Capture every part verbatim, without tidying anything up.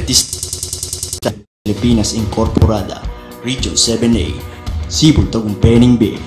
Artista Pilipinas Incorporada, Region seven A, Cebu, Tagumpay ning Bie.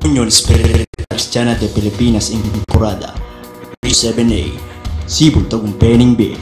Union Spirit Christiana de Pilipinas Incorporada, seven A, Cebu, Tagumpay ning Bie.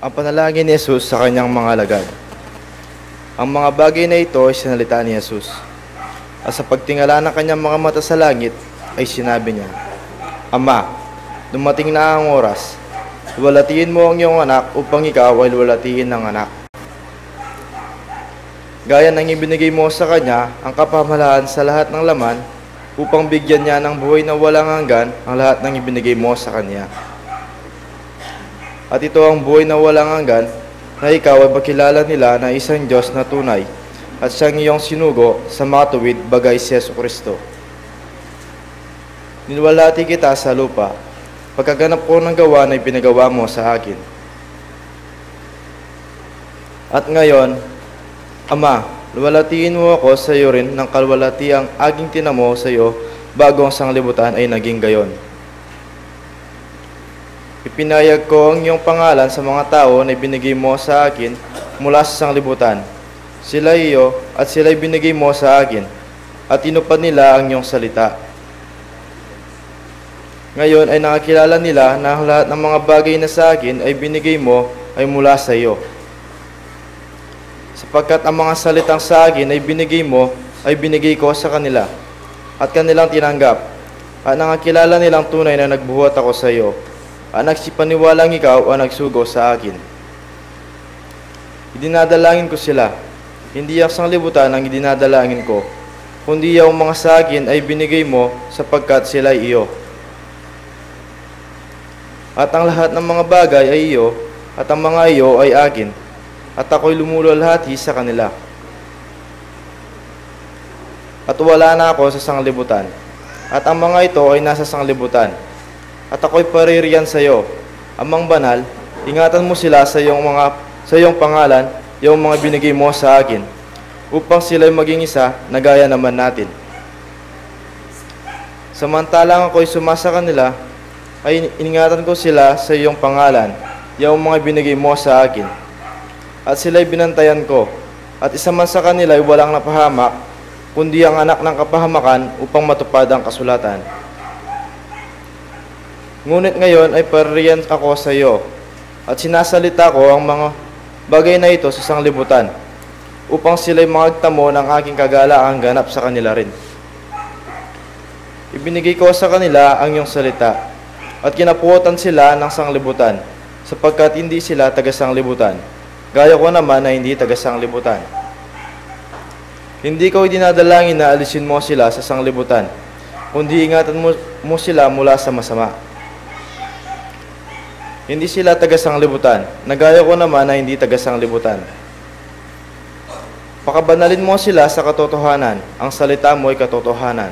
Ang panalangin ni Jesus sa kanyang mga alagad. Ang mga bagay na ito ay sinalita ni Jesus. At sa pagtingala ng kanyang mga mata sa langit, ay sinabi niya, "Ama, dumating na ang oras. Luwalhatiin mo ang iyong anak upang ikaw ay luwalhatiin ng anak. Gaya ng ibinigay mo sa kanya ang kapamahalaan sa lahat ng laman, upang bigyan niya ng buhay na walang hanggan ang lahat ng ibinigay mo sa kanya. At ito ang buhay na walang hanggan, na ikaw ay makilala nila na isang Diyos na tunay, at siyang iyong sinugo sa makatuwid, bagay si Jesu Kristo. Niluwalhati kita sa lupa, pagkaganap ko ng gawa na ipinagawa mo sa akin. At ngayon, Ama, luwalhatiin mo ako sa iyo rin ng kaluwalhatiang aking tinamo sa iyo bago ang sanglibutan ay naging gayon. Ipinahayag ko ang iyong pangalan sa mga tao na ibinigay mo sa akin mula sa sanglibutan. Sila iyo at sila'y binigay mo sa akin, at tinupad nila ang iyong salita. Ngayon ay nakakilala nila na ang lahat ng mga bagay na sa akin ay binigay mo ay mula sa iyo. Sapagkat ang mga salitang sa akin ay binigay mo ay binigay ko sa kanila, at kanilang tinanggap, at nakakilala nilang tunay na nagbuhat ako sa iyo, at nagsipaniwalang ikaw ang nagsugo sa akin. Idinadalangin ko sila. Hindi ang sanglibutan ang idinadalangin ko, kundi ang mga sa akin ay binigay mo, sapagkat sila'y iyo. At ang lahat ng mga bagay ay iyo, at ang mga iyo ay akin, at ako'y lumuluwalhati sa kanila. At wala na ako sa sanglibutan, at ang mga ito ay nasa sanglibutan, at ako'y paririyan sa iyo. Amang Banal, ingatan mo sila sa iyong mga, sa iyong pangalan, iyong mga binigay mo sa akin, upang sila'y maging isa na gaya naman natin. Samantalang ako'y sumasa kanila, ay iningatan ko sila sa iyong pangalan, iyong mga binigay mo sa akin. At sila'y binantayan ko, at isa man sa kanila'y walang napahamak, kundi ang anak ng kapahamakan, upang matupad ang kasulatan. Ngunit ngayon ay paririyan ako sa iyo, at sinasalita ko ang mga bagay na ito sa sanglibutan, upang sila'y makagtamo ng aking kagalaang ganap sa kanila rin. Ibinigay ko sa kanila ang iyong salita, at kinapuotan sila ng sanglibutan, sapagkat hindi sila taga-sanglibutan, gaya ko naman na hindi taga-sanglibutan. Hindi ko idinadalangin na alisin mo sila sa sanglibutan, kundi ingatan mo, mo sila mula sa masama. Hindi sila taga-sanglibutan, na gaya ko naman na hindi taga-sanglibutan. Pakabanalin mo sila sa katotohanan, ang salita mo ay katotohanan.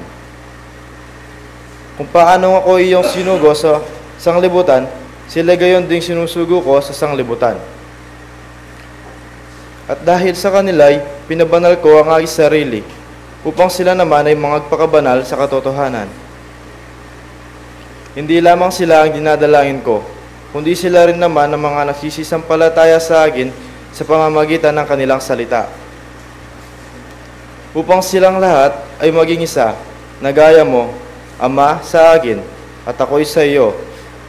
Kung paano ako iyong sinugo sa sanglibutan, sila gayon ding sinusugo ko sa sanglibutan. At dahil sa kanila'y pinabanal ko ang aking sarili, upang sila naman ay magpakabanal sa katotohanan. Hindi lamang sila ang dinadalangin ko, kundi sila rin naman ang mga nagsisisampalataya sa akin sa pamamagitan ng kanilang salita. Upang silang lahat ay maging isa, na gaya mo, Ama, sa akin, at ako'y sa iyo,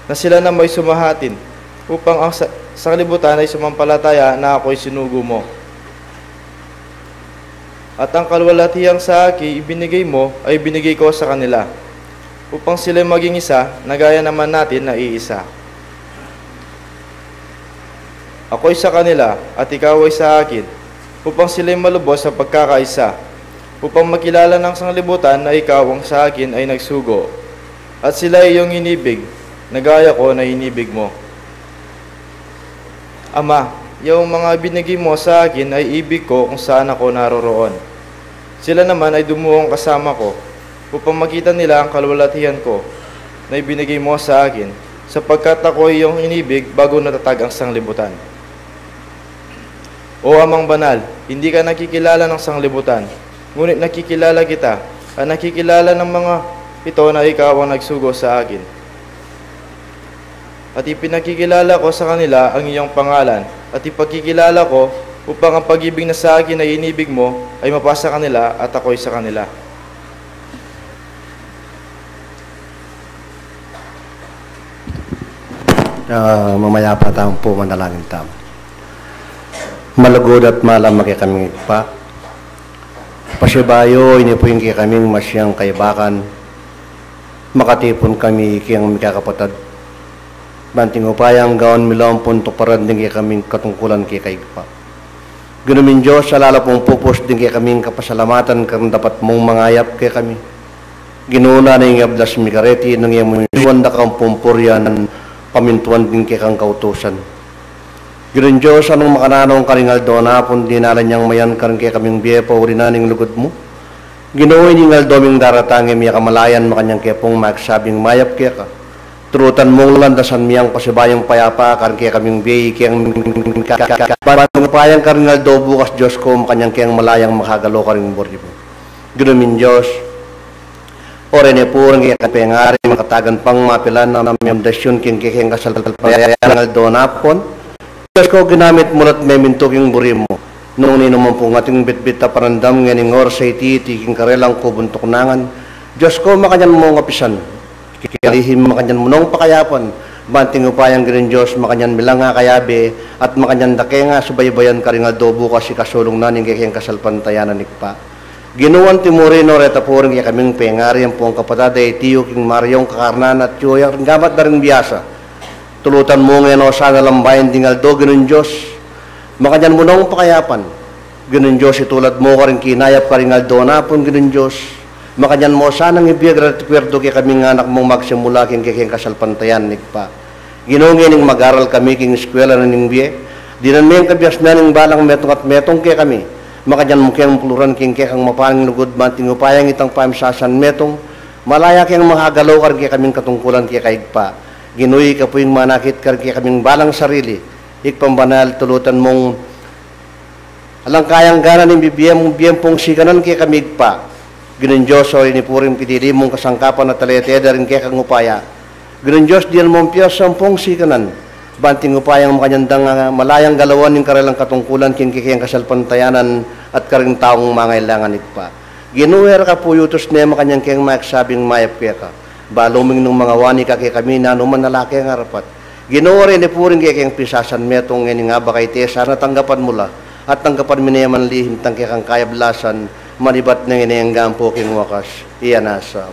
na sila na may sumahatin, upang ang sa-, sanglibutan ay sumampalataya na ako'y sinugo mo. At ang kaluwalhatiang sa akin ibinigay mo ay ibinigay ko sa kanila, upang sila'y maging isa, na gaya naman natin na iisa. Ako'y sa kanila, at ikaw ay sa akin, upang sila'y malubos sa pagkakaisa, upang makilala ng sanglibutan na ikaw ang sa akin ay nagsugo, at sila iyong inibig, na gaya ko na inibig mo. Ama, iyang mga binigay mo sa akin ay ibig ko kung saan ako naroroon. Sila naman ay dumuwang kasama ko, upang makita nila ang kaluwalhatian ko na ibinigay mo sa akin, sapagkat ako ay iyong inibig bago natatag ang sanglibutan. O Amang Banal, hindi ka nakikilala ng sanglibutan, ngunit nakikilala kita, at nakikilala ng mga ito na ikaw ang nagsugo sa akin. At ipinakikilala ko sa kanila ang iyong pangalan, at ipakikilala ko upang ang pag-ibig na sa akin ay inibig mo ay mapasa kanila at ako'y sa kanila. Ah, mamayapa tamu pu, manalangin tamu. Malugud at malam a kekaming Ibpa, pasibayu ini pu ing kekaming masyang kaibakan, makatipun kami king mikakapatad, ban king upayang gawan mi la ampong tuparan ding kekaming katungkulan keka Ibpa. Ginu ming Dios, ala la pung pupus ding kekaming kapasalamatan karing dapat mung mangayap kekami. Ginu, nanu ing ablas mi kareti nung e mu isuan da kang pumpurian pamintuan ding kekang kautusan? Ginu ming Dios, nung makananu karing aldo na pung dinalan yang mayan karing kekaming bie, pauli na ning lugud mu. Ginu, ining aldo ming daratang e mi akamalayan, makanyan ke pung magsabing mayap keka. Tulutan mung landasan mi yang pasibayung payapa karing kekaming bie, king ban king upayang karing aldo bukas, Dios ku, makanyan keng malayang makagalaw karing buri mu. Ginu ming Dios, oren e pu ring kekang pengari, makatagan pang mapilan a miyang dasyun king kekeng kasalpantayanan aldo na pun. Dios ku, ginamit mu la't memintu king buri mu. Nung ninuman pung ating bitbit a panandam ngening oras a iti, iti king karelang kubung tuknangan, Dios ku, makanyan mung apisan. King lihim makanyan mu nong pakayapan, ban king upayang Ginung Dios, makanyan mi lang akayabe, at makanyan da keng asubaybayan karing aldo bukas ikasulung na ning kekeng kasalpantayanan, Ibpa. Ginu, anti mu rin, oreta pu ring kekaming pengari ampong kapatad a itiyu king maryung kakarnan at yu yang gamat da ring biasa. Tulutan mu nge no sana lambayan ding aldo, Ginung Dios. Makanyan mu nong pakayapan, Ginung Dios, itulad mu karing kinayap karing aldo na pun, Ginung Dios. Makanyan mu sanang ibie ing recuerdo kekaming anak mung magsimula king kekeng kasalpantayanan, Ibpa. Ginu, ngening mag-aral kami king eskwela na ning bie, dinan me ing kabiasnan ning balang metung at metung kekami. Makanyan mu keng puluran king kekang mapaning lugud, ban king upayang itang pamisasan metung, malaya keng makagalaw karing kekaming katungkulan keka Ibpa. Ginu, ika pu ing manakit karing kekaming balang sarili, Ibpang banal, tulutan mung alang kayang gana ning bibie mung bie ampong sikanan kekami, Ibpa. Ginung Dios, o ini pu ring pinili mung kasangkapan a talete da ring kekang upaya. Ginung Dios, dinan mung piyasampung sikanan, ban king upayang makanyan dang, ah, malayang galawan ing karelang katungkulan king kekeng kasalpantayanan at karing taung mangailangan, Ibpa. Ginu, e ra ka pu yutus ne makanyan keng magsabing mayap keka. Balu mung nung mangawani ka kekami, nanu man a ala keng arapat. Ginu, oren e pu ring kekeng pisasan metung ngening abak a iti sana tanggapan mu la, at tanggapan mi ne man lihim tang kekang kayablasan, manibat neng ine anggang pu king wakas. Iya na sa.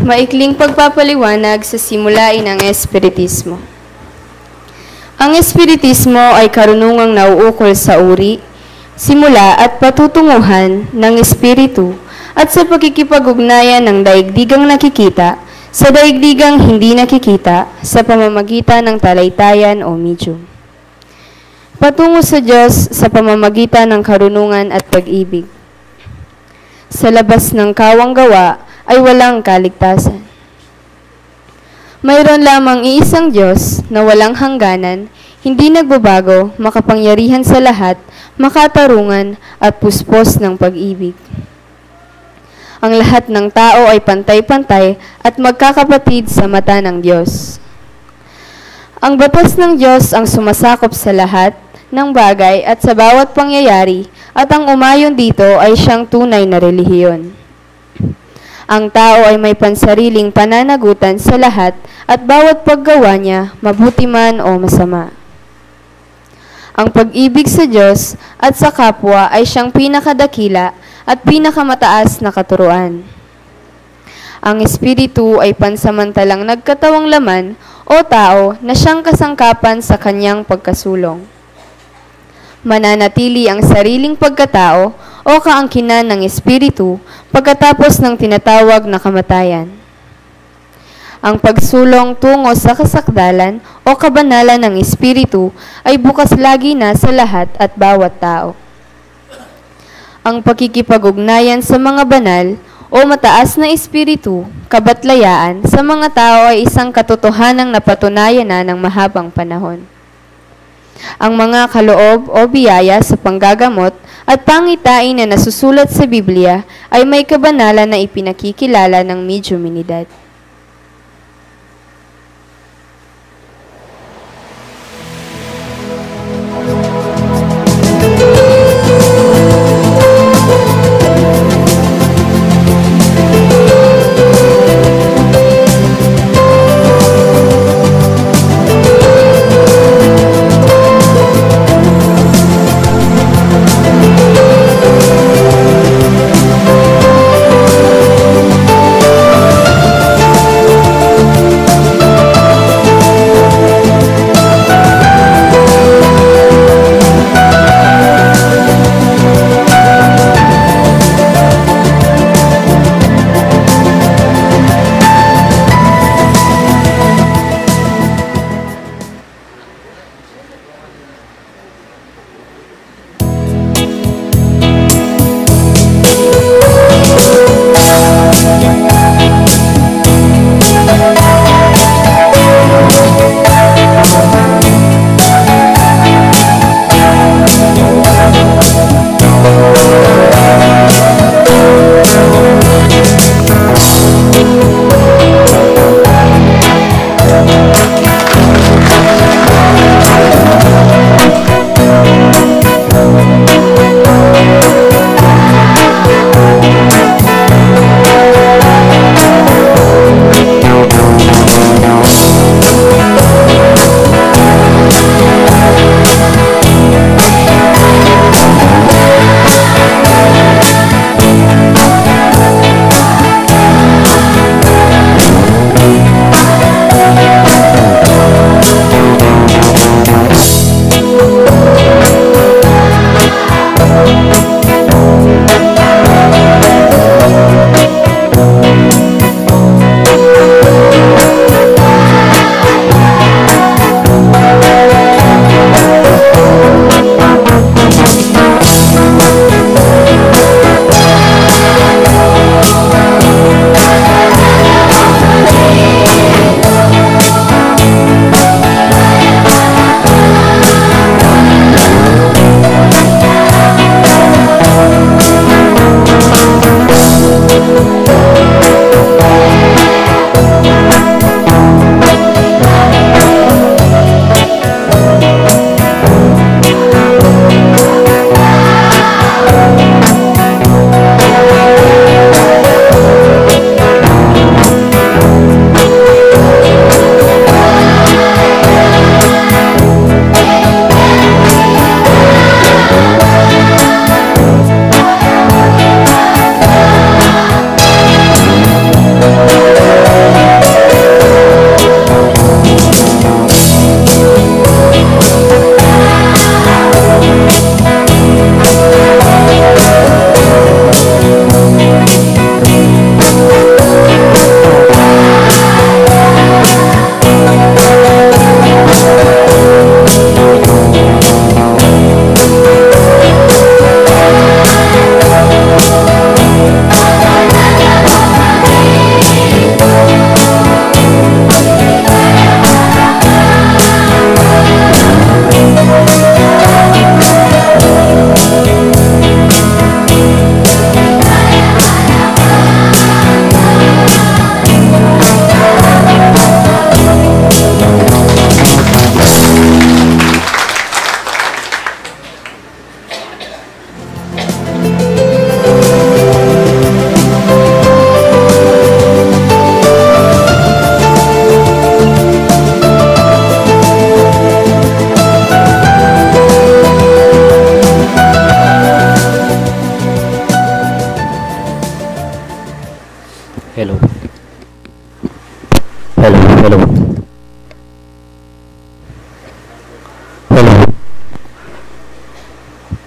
Maikling pagpapaliwanag sa simulain ng Espiritismo. Ang Espiritismo ay karunungang nauukol sa uri, simula at patutunguhan ng Espiritu at sa pakikipag-ugnayan ng daigdigang nakikita sa daigdigang hindi nakikita sa pamamagitan ng talahitayan o medium. Patungo sa Diyos sa pamamagitan ng karunungan at pag-ibig. Sa labas ng kawang gawa ay walang kaligtasan. Mayroon lamang iisang Diyos na walang hangganan, hindi nagbabago, makapangyarihan sa lahat, makatarungan, at puspos ng pag-ibig. Ang lahat ng tao ay pantay-pantay at magkakapatid sa mata ng Diyos. Ang batas ng Diyos ang sumasakop sa lahat ng bagay at sa bawat pangyayari, at ang umayon dito ay siyang tunay na relihiyon. Ang tao ay may pansariling pananagutan sa lahat at bawat paggawa niya, mabuti man o masama. Ang pag-ibig sa Diyos at sa kapwa ay siyang pinakadakila at pinakamataas na katuruan. Ang Espiritu ay pansamantalang nagkatawang laman o tao na siyang kasangkapan sa kanyang pagkasulong. Mananatili ang sariling pagkatao o kaangkinan ng Espiritu pagkatapos ng tinatawag na kamatayan. Ang pagsulong tungo sa kasakdalan o kabanalan ng Espiritu ay bukas lagi na sa lahat at bawat tao. Ang pakikipag-ugnayan sa mga banal o mataas na espiritu, kabatlayaan sa mga tao ay isang katotohanang napatunayan na ng mahabang panahon. Ang mga kaloob o biyaya sa panggagamot at pangitain na nasusulat sa Biblia ay may kabanalan na ipinakikilala ng mediuminidad.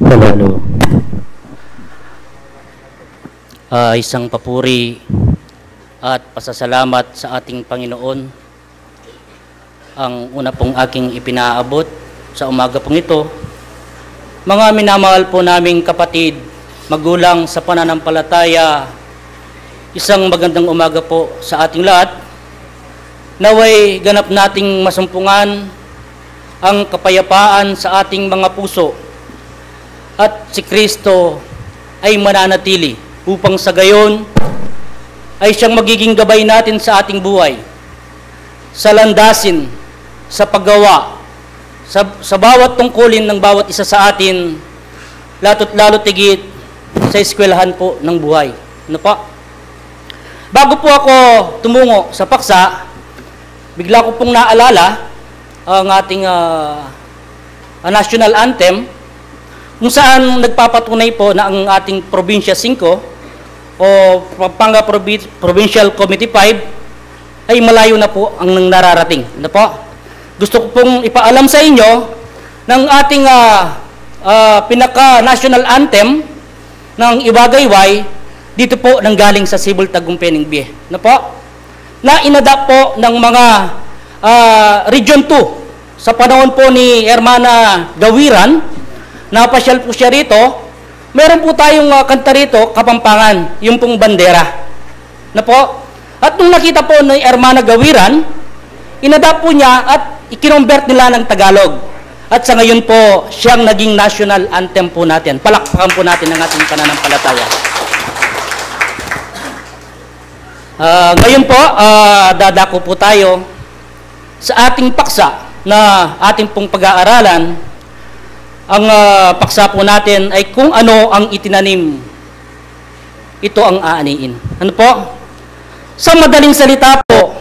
Palalu. Ah, isang papuri at pasasalamat sa ating Panginoon. Ang una pong aking ipinaabot sa umaga pong ito, mga minamahal po naming kapatid, magulang sa pananampalataya, isang magandang umaga po sa ating lahat. Naway ganap nating masumpungan ang kapayapaan sa ating mga puso at si Kristo ay mananatili upang sa gayon ay siyang magiging gabay natin sa ating buhay, sa landasin, sa paggawa, sa, sa bawat tungkulin ng bawat isa sa atin, lalo't lalo tigit sa eskwelahan po ng buhay. Ano po? Bago po ako tumungo sa paksa, bigla ko pong naalala ang ating ah, ah, national anthem, kung saan nagpapatunay po na ang ating Probinsya singko o Pampanga Provi-, Provincial Committee five ay malayo na po ang nang nararating. Ano po? Gusto ko pong ipaalam sa inyo ng ating ah, ah, pinaka-national anthem ng Iwagayway, dito po nanggaling sa Sibul Tagumpay ng Bie. Ano po? Na inadapt po ng mga ah, Region two. Sa panahon po ni Hermana Gawiran, napasyal po siya rito. Meron po tayong ah, kanta rito, Kapampangan, yung pong bandera. Na po? At nung nakita po ni Hermana Gawiran, inadapt po niya at ikinumbert nila ng Tagalog. At sa ngayon po, siyang naging national anthem po natin. Palakpakan po natin ang ating pananampalataya. Ah, ngayon po, ah, dadako po tayo sa ating paksa na ating pong pag-aaralan. Ang ah, paksa po natin ay kung ano ang itinanim, ito ang aanihin. Ano po? Sa madaling salita po,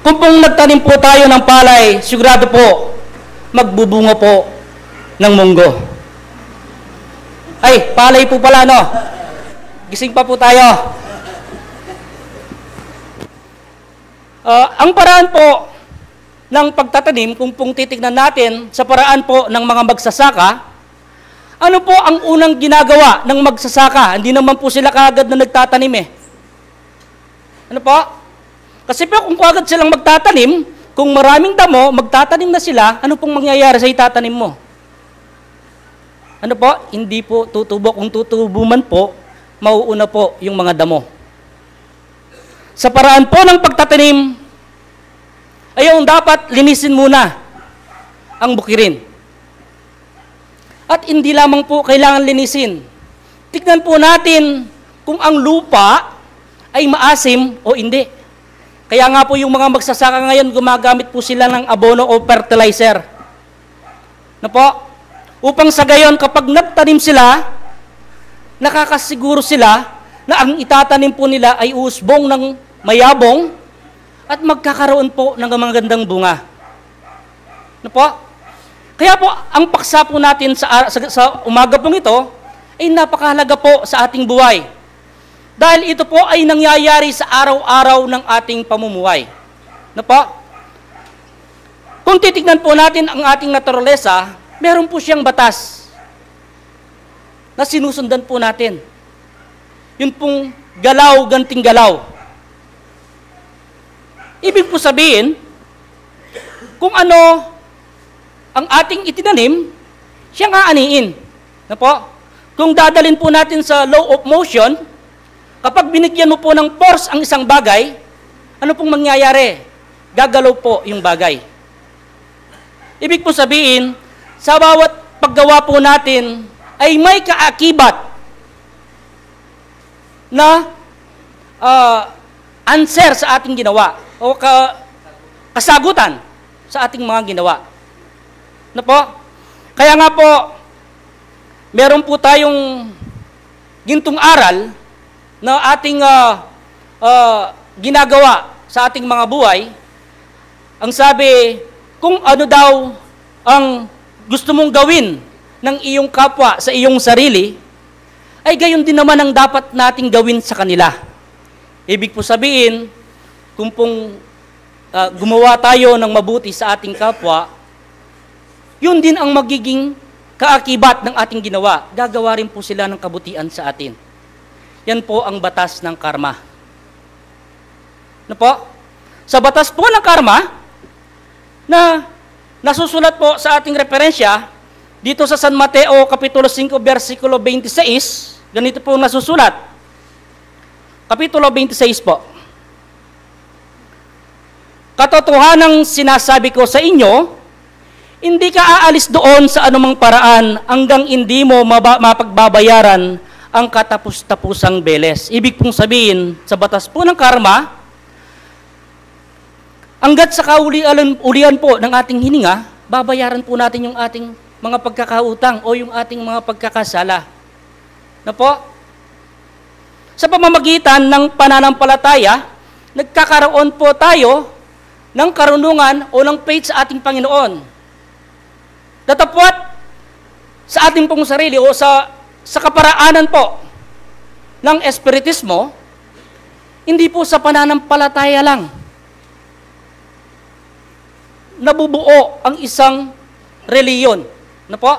kung pong nagtanim po tayo ng palay, sigurado po, magbubunga po ng munggo. Ay, palay po pala, no? Gising pa po tayo. Ah, ang paraan po ng pagtatanim, kung pong titignan natin sa paraan po ng mga magsasaka, ano po ang unang ginagawa ng magsasaka? Hindi naman po sila kaagad na nagtatanim eh. Ano po? Kasi po kung kaagad silang magtatanim, kung maraming damo, magtatanim na sila, ano pong mangyayari sa itatanim mo? Ano po? Hindi po tutubo. Kung tutubo man po, mauuna po yung mga damo. Sa paraan po ng pagtatanim, ay yung dapat linisin muna ang bukirin. At hindi lamang po kailangan linisin. Tignan po natin kung ang lupa ay maasim o hindi. Kaya nga po yung mga magsasaka ngayon, gumagamit po sila ng abono o fertilizer. Na po? Upang sa gayon, kapag nagtanim sila, nakakasiguro sila na ang itatanim po nila ay uusbong ng mayabong at magkakaroon po ng magandang bunga. Na po? Kaya po, ang paksa po natin sa, sa, sa umaga pong ito ay napakahalaga po sa ating buhay. Dahil ito po ay nangyayari sa araw-araw ng ating pamumuhay. Na po? Kung titignan po natin ang ating naturalesa, meron po siyang batas na sinusundan po natin. Yun pong galaw, ganting galaw. Ibig po sabihin, kung ano ang ating itinanim, siyang aanihin. Na po? Kung dadalhin po natin sa law of motion, kapag binigyan mo po ng force ang isang bagay, ano pong mangyayari? Gagalaw po yung bagay. Ibig po sabihin, sa bawat paggawa po natin ay may kaakibat na ah, answer sa ating ginawa o ka, kasagutan sa ating mga ginawa. Na po? Kaya nga po, meron po tayong gintong aral na ating ah, ah, ginagawa sa ating mga buhay. Ang sabi, kung ano daw ang gusto mong gawin ng iyong kapwa sa iyong sarili, ay gayon din naman ang dapat nating gawin sa kanila. Ibig po sabihin, kung pong ah, gumawa tayo ng mabuti sa ating kapwa, yun din ang magiging kaakibat ng ating ginawa, gagawa rin po sila ng kabutian sa atin. Yan po ang batas ng karma. Ano po? Sa batas po ng karma, na nasusulat po sa ating referensya dito sa San Mateo Kapitulo singko, bersikulo twenty-six, ganito po nasusulat. Kapitulo twenty-six po. Katotohanan sinasabi ko sa inyo, hindi ka aalis doon sa anumang paraan hanggang hindi mo maba- mapagbabayaran ang katapus-tapusang beles. Ibig pong sabihin, sa batas po ng karma, hanggat sa kaulian, ulian po ng ating hininga, babayaran po natin yung ating mga pagkakautang o yung ating mga pagkakasala. Na po? Sa pamamagitan ng pananampalataya, nagkakaroon po tayo ng karunungan o ng faith sa ating Panginoon. Datapwat sa ating pong sarili o sa, sa kaparaanan po ng espiritismo, hindi po sa pananampalataya lang nabubuo ang isang reliyon. Ano po?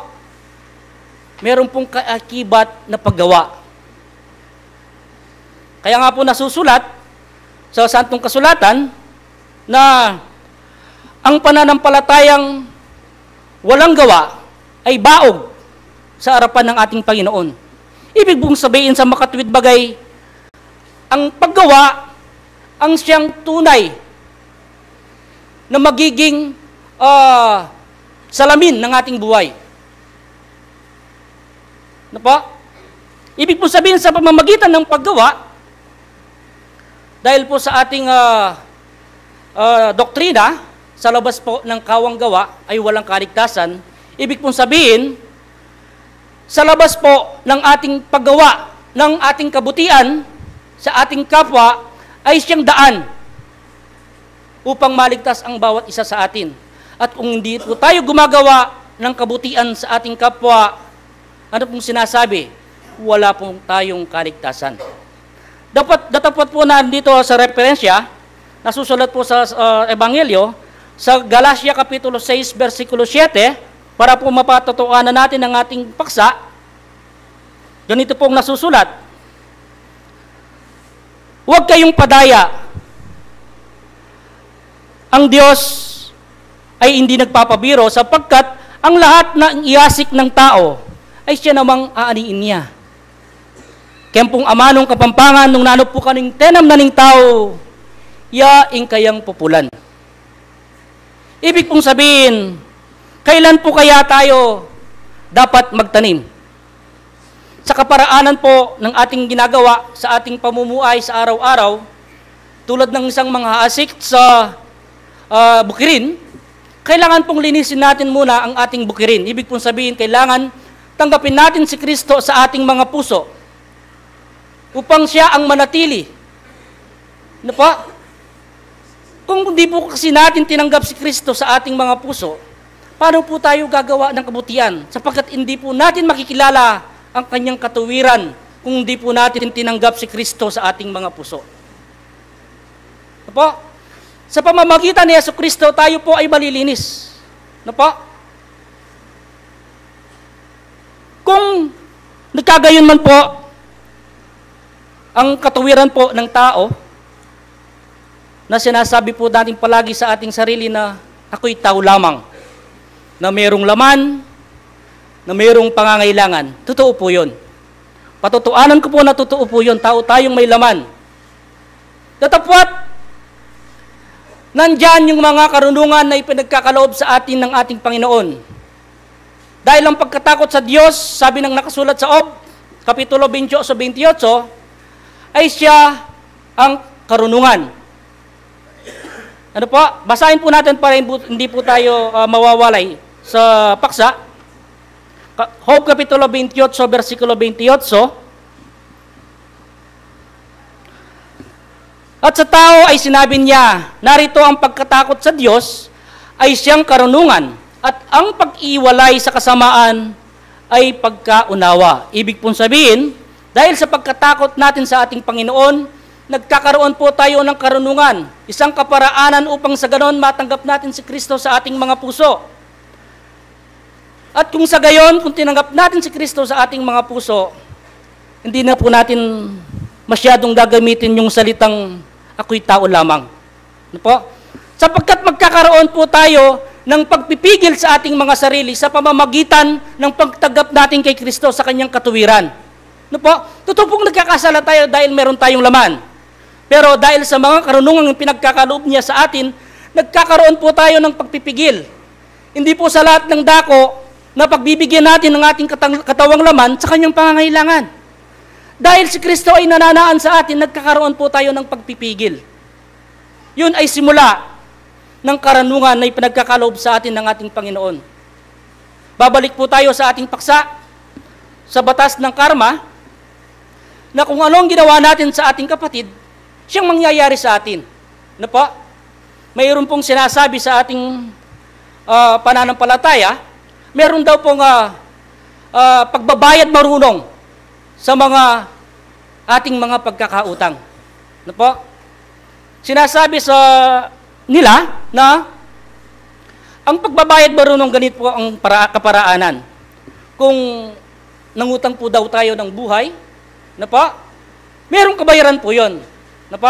Meron pong kaakibat na paggawa. Kaya nga po nasusulat sa Santong Kasulatan na ang pananampalatayang walang gawa ay baog sa harapan ng ating Panginoon. Ibig pong sabihin sa makatuwid bagay, ang paggawa ang siyang tunay na magiging, ah, salamin ng ating buhay. Ano po? Ibig po sabihin, sa pamamagitan ng paggawa, dahil po sa ating, ah, ah, doktrina, sa labas po ng kawang gawa ay walang kaligtasan. Ibig pong sabihin, sa labas po ng ating paggawa ng ating kabutian sa ating kapwa ay siyang daan upang maligtas ang bawat isa sa atin. At kung hindi po tayo gumagawa ng kabutian sa ating kapwa, ano pong sinasabi? Wala pong tayong kaligtasan. Dapat, datapwat po na dito sa referensya, nasusulat po sa, ah, Ebanghelyo, sa Galacia Kapitulo sais, bersikulo siete, para po mapatotohanan natin ang ating paksa, ganito pong nasusulat, "Huwag kayong padaya. Ang Diyos ay hindi nagpapabiro, sapagkat ang lahat na iasik ng tao ay siya namang aaniin niya. Kaya pong amanung Kapampangan, nung nanu po kaning tenam na ning tao, ya ing kayang pupulan." Ibig pong sabihin, kailan po kaya tayo dapat magtanim? Sa kaparaanan po ng ating ginagawa sa ating pamumuhay sa araw-araw, tulad ng isang manghaasik sa, ah, bukirin, kailangan pong linisin natin muna ang ating bukirin. Ibig pong sabihin, kailangan tanggapin natin si Kristo sa ating mga puso upang siya ang manatili. Ano po? Kung hindi po kasi natin tinanggap si Kristo sa ating mga puso, paano po tayo gagawa ng kabutihan? Sapagkat hindi po natin makikilala ang kanyang katuwiran kung hindi po natin tinanggap si Kristo sa ating mga puso. Ano po? Sa pamamagitan ni Yesu Kristo, tayo po ay malilinis. Ano po? Kung nagkagayon man po ang katuwiran po ng tao, na sinasabi po natin palagi sa ating sarili na ako'y tao lamang, na merong laman, na merong pangangailangan. Totoo po yun. Patutuanan ko po na totoo po yun. Tao tayong may laman. Datapwat, nandyan yung mga karunungan na ipinagkakaloob sa atin ng ating Panginoon. Dahil ang pagkatakot sa Diyos, sabi ng nakasulat sa Job, Kapitulo twenty-eight, twenty-eight, ay siya ang karunungan. Ano po? Basahin po natin para hindi po tayo, ah, mawawalay sa paksa. Ka- Job Kapitulo twenty-eight, bersikulo twenty-eight. At sa tao ay sinabi niya, "Narito ang pagkatakot sa Diyos ay siyang karunungan, at ang pag-iwalay sa kasamaan ay pagkaunawa." Ibig pong sabihin, dahil sa pagkatakot natin sa ating Panginoon, nagkakaroon po tayo ng karunungan, isang kaparaanan upang sa ganon matanggap natin si Kristo sa ating mga puso. At kung sa gayon, kung tinanggap natin si Kristo sa ating mga puso, hindi na po natin masyadong gagamitin yung salitang "ako'y tao lamang." Ano po? Sapagkat magkakaroon po tayo ng pagpipigil sa ating mga sarili sa pamamagitan ng pagtanggap natin kay Kristo sa kanyang katuwiran. Ano po? Totoo pong nagkakasala tayo dahil meron tayong laman. Pero dahil sa mga karunungang pinagkakaloob niya sa atin, nagkakaroon po tayo ng pagpipigil. Hindi po sa lahat ng dako na pagbibigyan natin ng ating katang- katawang laman sa kanyang pangangailangan. Dahil si Kristo ay nananaan sa atin, nagkakaroon po tayo ng pagpipigil. Yun ay simula ng karunungan na ipinagkakaloob sa atin ng ating Panginoon. Babalik po tayo sa ating paksa, sa batas ng karma, na kung anong ginawa natin sa ating kapatid, siyang mangyayari sa atin. Ano po? Mayroon pong sinasabi sa ating, ah, pananampalataya, meron daw pong, ah, ah, pagbabayad marunong sa mga ating mga pagkakautang. Ano po? Sinasabi sa nila na ang pagbabayad marunong, ganito po ang para- kaparaanan. Kung nangutang po daw tayo ng buhay, na po, merong kabayaran po yun. Na po,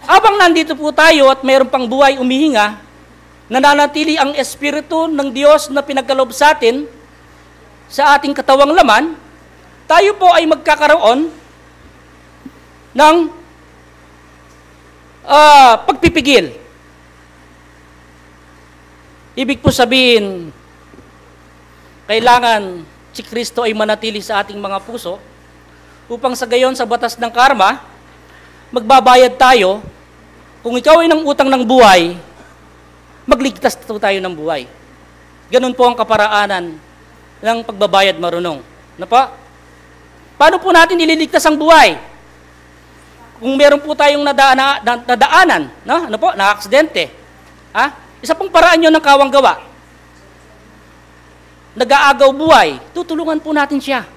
abang nandito po tayo at meron pang buhay umihinga, nananatili ang Espiritu ng Diyos na pinagkaloob sa atin, sa ating katawang laman, tayo po ay magkakaroon ng, ah, pagpipigil. Ibig po sabihin, kailangan si Kristo ay manatili sa ating mga puso upang sa gayon, sa batas ng karma, magbabayad tayo. Kung ikaw ay nangutang ng buhay, magligtas po tayo ng buhay. Ganun po ang kaparaanan ng pagbabayad marunong. Ano po? Paano po natin ililigtas ang buhay? Kung meron po tayong nadaana- na- nadaanan, no? Ano po? Na aksidente. Ha? Isa pong paraan yun ng kawang gawa. Nag-aagaw buhay, tutulungan po natin siya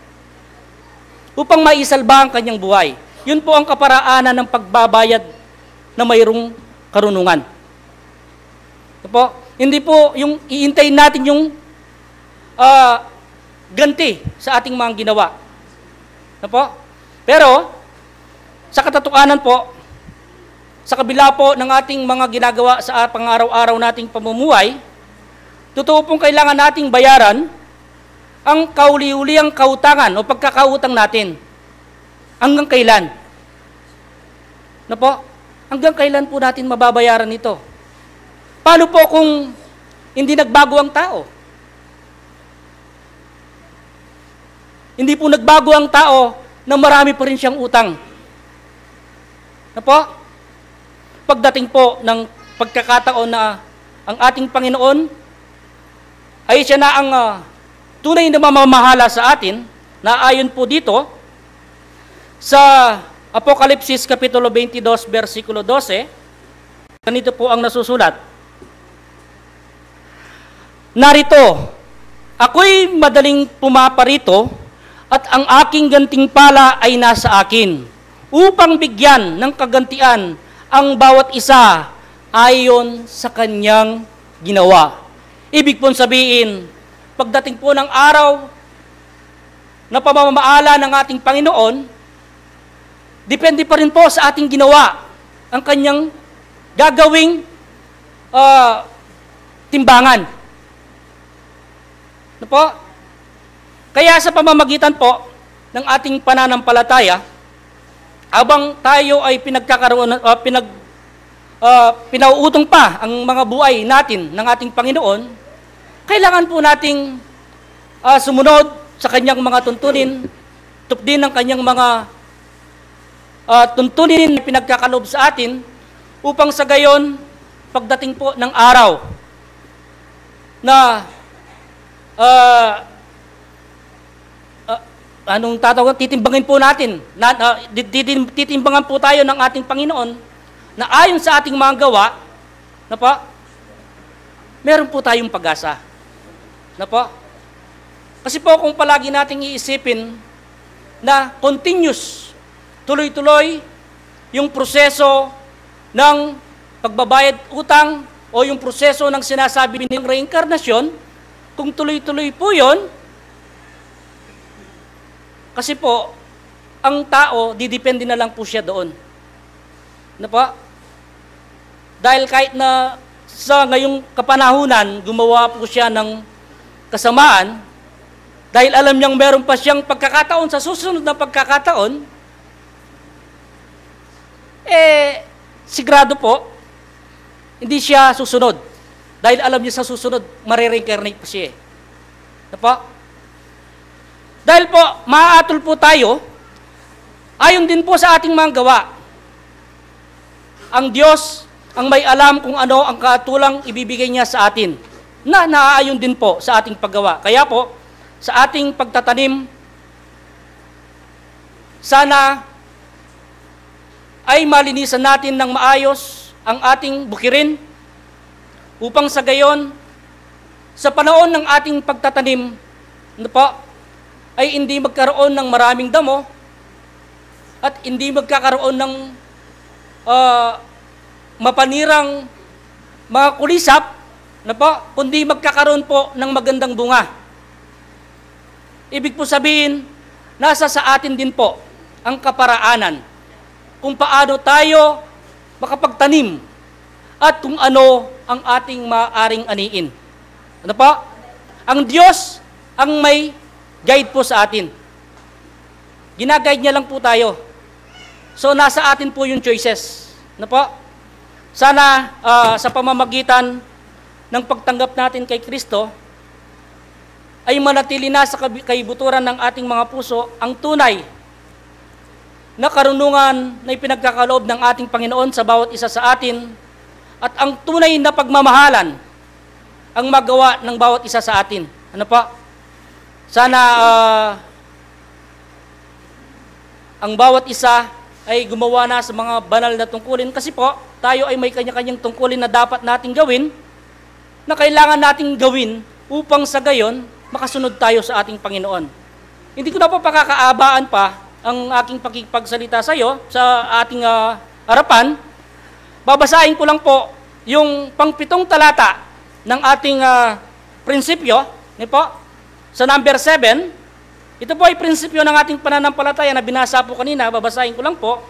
upang maisalba ang kanyang buhay. Yun po ang kaparaanan ng pagbabayad na mayroong karunungan. Ano po? Hindi po yung iintayin natin yung, ah, ganti sa ating mga ginawa. Ano po? Pero, sa katotohanan po, sa kabila po ng ating mga ginagawa sa pang-araw-araw nating pamumuhay, totoo pong kailangan nating bayaran ang kauli-uliang kautangan o pagkakautang natin. Hanggang kailan? Na po? Hanggang kailan po natin mababayaran ito? Paano po kung hindi nagbago ang tao? Hindi po nagbago ang tao na marami pa rin siyang utang. Na po? Pagdating po ng pagkakataon na ang ating Panginoon ay siya na ang, ah, tunay na mamamahala sa atin, na ayon po dito sa Apokalipsis Kapitulo twenty-two, bersikulo dose, ganito po ang nasusulat. Narito, ako'y madaling pumaparito at ang aking gantimpala ay nasa akin, upang bigyan ng kagantian ang bawat isa ayon sa kanyang ginawa. Ibig pong sabihin, pagdating po ng araw na pamamahala ng ating Panginoon, depende pa rin po sa ating ginawa ang kanyang gagawing, ah, timbangan. Ano po? Kaya sa pamamagitan po ng ating pananampalataya, abang tayo ay pinagkakaroon, ah, pinag-, ah, pinauutang pa ang mga buhay natin ng ating Panginoon, kailangan po nating, ah, sumunod sa kanyang mga tuntunin, tupdin ang kanyang mga, ah, tuntunin na pinagkakaloob sa atin, upang sa gayon, pagdating po ng araw na, ah, ah, anong tatawag, titimbangin po natin, na, ah, di- titim- titimbangan po tayo ng ating Panginoon na ayon sa ating mga gawa, na po, meron po tayong pag-asa. Na po? Kasi po, kung palagi nating iisipin na continuous, tuloy-tuloy yung proseso ng pagbabayad utang o yung proseso ng sinasabi ng reinkarnasyon, Kung tuloy-tuloy po yun, kasi po, ang tao, didepende na lang po siya doon. Ano po? Dahil kahit na sa ngayong kapanahunan, gumawa po siya ng kasamaan, dahil alam niyang meron pa siyang pagkakataon sa susunod na pagkakataon, eh, sigurado po, hindi siya susunod. Dahil alam niya sa susunod, marereincarnate pa siya eh. Ano po? Dahil po, maaatul po tayo, ayon din po sa ating mga gawa. Ang Diyos ang may alam kung ano ang kaatulang ibibigay niya sa atin, na naaayon din po sa ating paggawa. Kaya po, sa ating pagtatanim, sana ay malinisan natin ng maayos ang ating bukirin, upang sa gayon, sa panahon ng ating pagtatanim, ano po, ay hindi magkaroon ng maraming damo at hindi magkakaroon ng, ah, mapanirang mga kulisap, ano po, kundi magkakaroon po ng magandang bunga. Ibig po sabihin, nasa sa atin din po ang kaparaanan kung paano tayo makapagtanim at kung ano ang ating maaaring aniin. Ano po? Ang Diyos ang may guide po sa atin. Ginaguide niya lang po tayo. So, nasa atin po yung choices. Ano po? Sana, ah, sa pamamagitan ng pagtanggap natin kay Kristo, ay manatili na sa kabi-, kaibuturan ng ating mga puso ang tunay na karunungan na ipinagkakaloob ng ating Panginoon sa bawat isa sa atin, at ang tunay na pagmamahalan ang magawa ng bawat isa sa atin. Ano po? Sana, ah, ang bawat isa ay gumawa na sa mga banal na tungkulin, kasi po, tayo ay may kanya-kanyang tungkulin na dapat nating gawin, na kailangan nating gawin upang sa gayon makasunod tayo sa ating Panginoon. Hindi ko na po pakakaabaan pa ang aking pakikipagsalita sa iyo sa ating, ah, harapan. Babasahin ko lang po yung pangpitong talata ng ating, ah, prinsipyo, ni po, sa number seven. Ito po ay prinsipyo ng ating pananampalataya na binasa po kanina, babasahin ko lang po.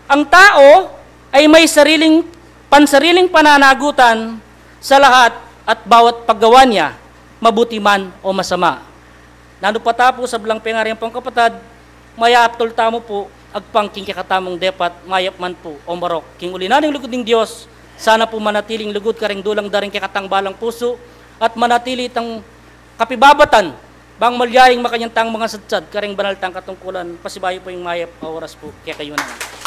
Ang tao ay may sariling, pansariling pananagutan sa lahat at bawat paggawa niya, mabuti man o masama. Nanu pa ta pu, sablang pengari ampong kapatad, mayap tol tamu pu agpang king kekatamung depat, mayap man pu o marok. King uli na ning lugud ning Dios, sana pu manatili ing lugud karing dulang da ring kekatang balang pusu, at manatili tang kapibabatan, bang malyaing makanyan tang mangasadsad karing banal tang katungkulan. Pasibayu pu ing mayap a oras pu kekayu naman.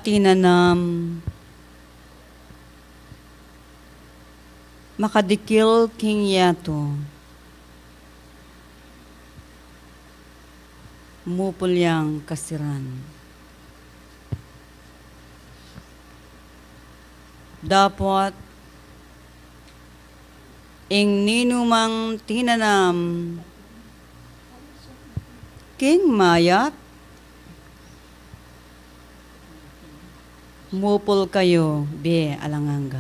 Tinanam, makadikil king yatu, mupul yang kasiran. Dapot ing ninumang tinanam king mayap, mupul kayu bie alang angga.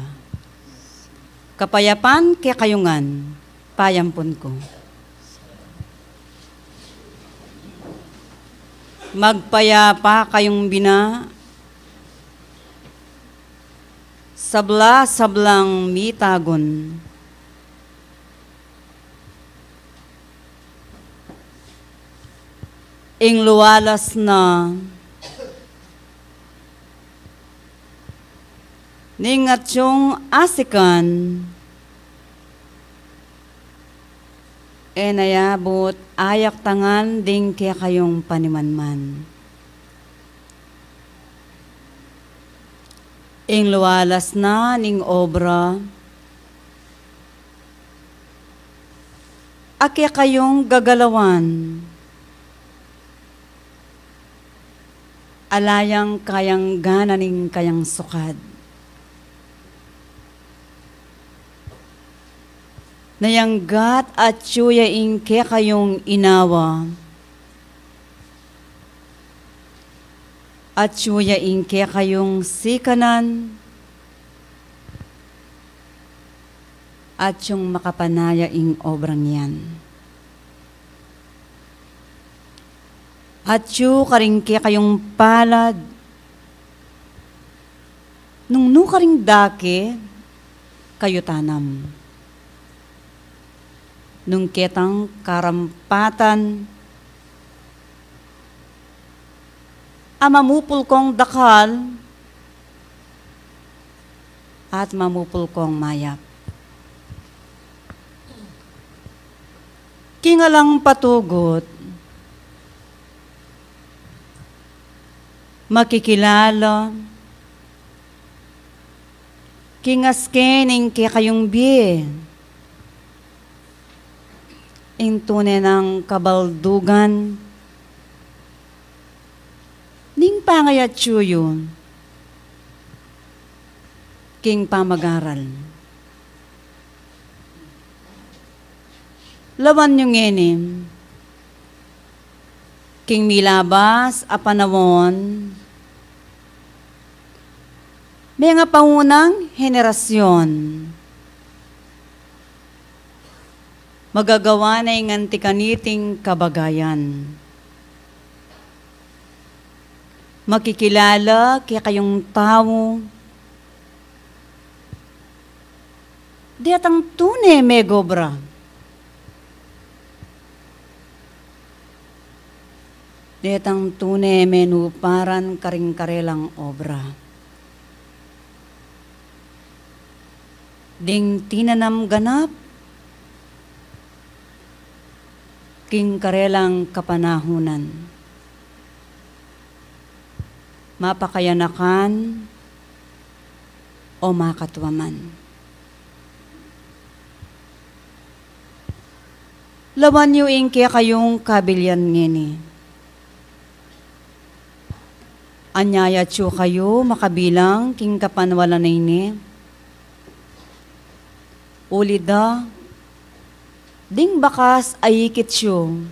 Kapayapan kekayu ngan, payampun ku. Magpayapa kayung bina, sabla-sablang mitagun. Ing lualas na ning atyung asikan, e na yabut ayaktangan ding kekayung panimanman. Ing lualas na ning obra a kekayung gagalawan, ala yang kayang gana ning kayang sukad. Nayanggat atyu ya ing kekayung inawa, atyu ya ing kekayung sikanan, atyung makapanaya ing obrang yan. Atyu karing kekayung palad, nung nu karing dake kayu tanam. Nung ketang karampatan a mamupul kong dakal at mamupul kong mayap. King alang patugut, makikilala king aske ning kekayung bie ing tune nang kabaldugan ning pangayatyu yu king pamagaral. Lawan yu ngeni king milabas a panaun, mengapaunang henerasyon, magagawa na ing anti kaniting kabagayan. Makikilala kekayung tau detang tune megobra, detang tune menuparan karing karelang obra. Ding tinanam ganap king karelang kapanahunan, mapakayanakan o makatuaman. Lawan yu ing kekayung kabilian ngeni. Anya yatyu kayu makabilang king kapanwalan a ini. Uli da, ding bakas a ikit yu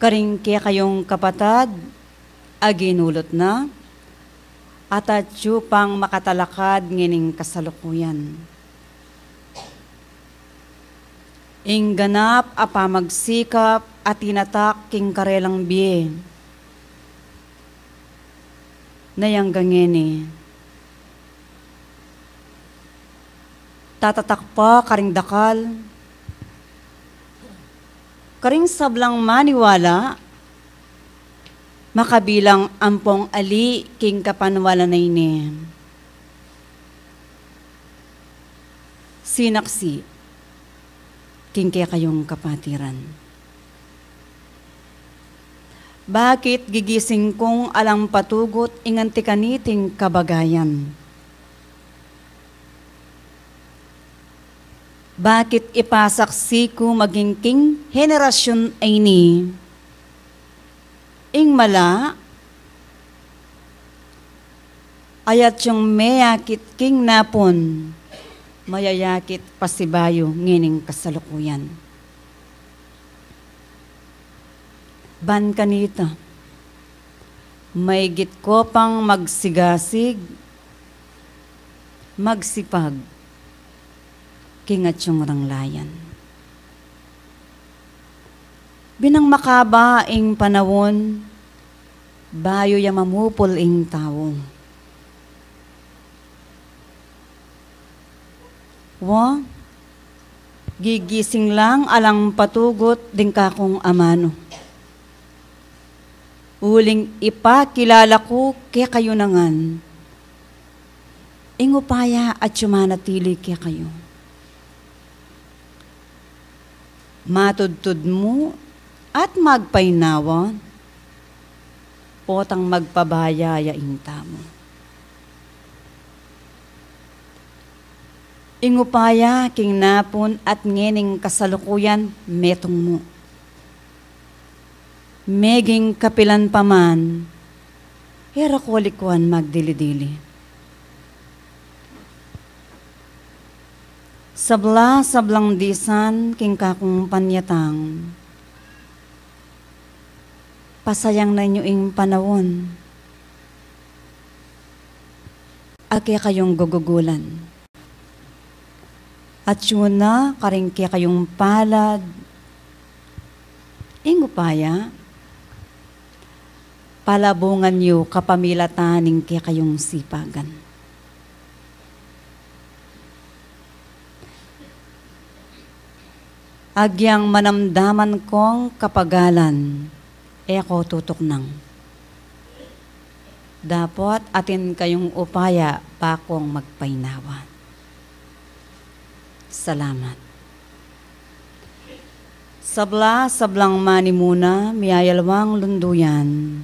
karing kekayung kapatad a ginulut na, at atyu pang makatalakad ngening kasalukuyan. Ing ganap a pamagsikap a tinatak king karelang bie na yang ngeni, tatatak pa karing dakal, karing sablang maniwala, makabilang ampong ali king kapanwalan a ini. Sinaksi king kekayung kapatiran. Bakit gigising kung alang patugut ing anti kaniting kabagayan? Bakit ipasaksi ku maging king henerasyun a ini? Ing mala, ayat yung meyakit king napun, mayayakit pasibayu ngening kasalukuyan. Ban kanita, maigit ko pang magsigasig, magsipag, king atyung ranglayan. Binang makaba ing panaun, bayu ya mamupul ing tau. Wa, gigising lang alang patugut ding kakung amanu. Uling ipakilala ku kekayu na ngan ing upaya atyu manatili kekayu. Matudtud mu at magpainawa, potang magpabaya ya ing tamu. Ing upaya king napun at ngening kasalukuyan metung mu. Meging kapilan pa man, e ra ko likuan magdili-dili. Sabla, sablang disan king kakung panyatang, pasayang na yu ing panaun a kekayung gugugulan. Atyu na karing kekayung palad ing upaya, palabungan yu kapamilatan ning kekayung sipagan. Agyang manamdaman kong kapagalan, e ko tutuknang. Dapot atin kayung upaya bakung magpainawa. Salamat. Sabla, sablang manimuna, miyayalwang lunduyan,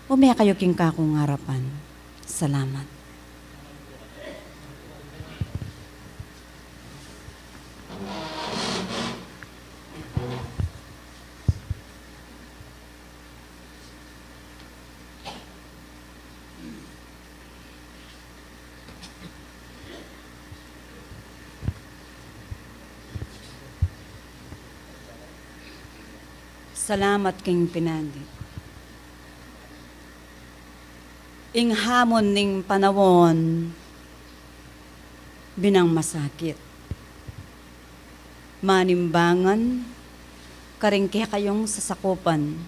ume kayu king kakung arapan. Salamat. Salamat king pinandi. Ing hamon ning panaun, binang masakit. Manimbangan karing kekayung sasakupan.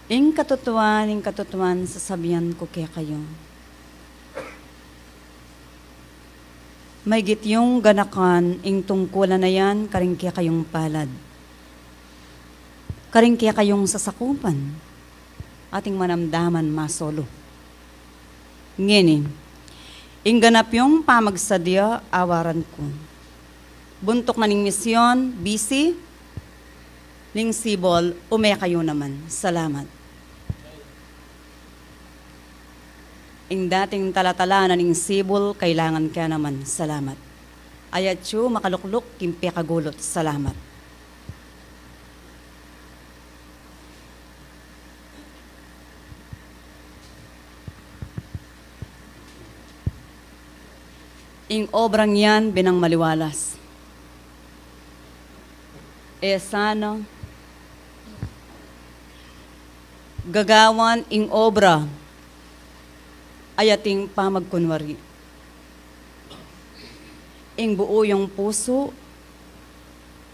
Ing katutuan, ing katutuan sasabian ku kekayu. Maigit yung ganakan ing tungkulan a yan karing kekayung palad, karing kekayung sasakupan, ating manamdaman masolu. Ngeni, ing ganap yung pamagsadya awaran ku. Buntuk na ning misyon, busy, ning sibul, ume kayu naman. Salamat. Ing dating talatala na ning sibul, kailangan ke naman. Salamat. Ayat yu makalukluk king pekagulut. Salamat. Ing obrang yan binang maliwalas. E sana gagawan ing obra a yating pamagkunwari. Ing buu yung pusu,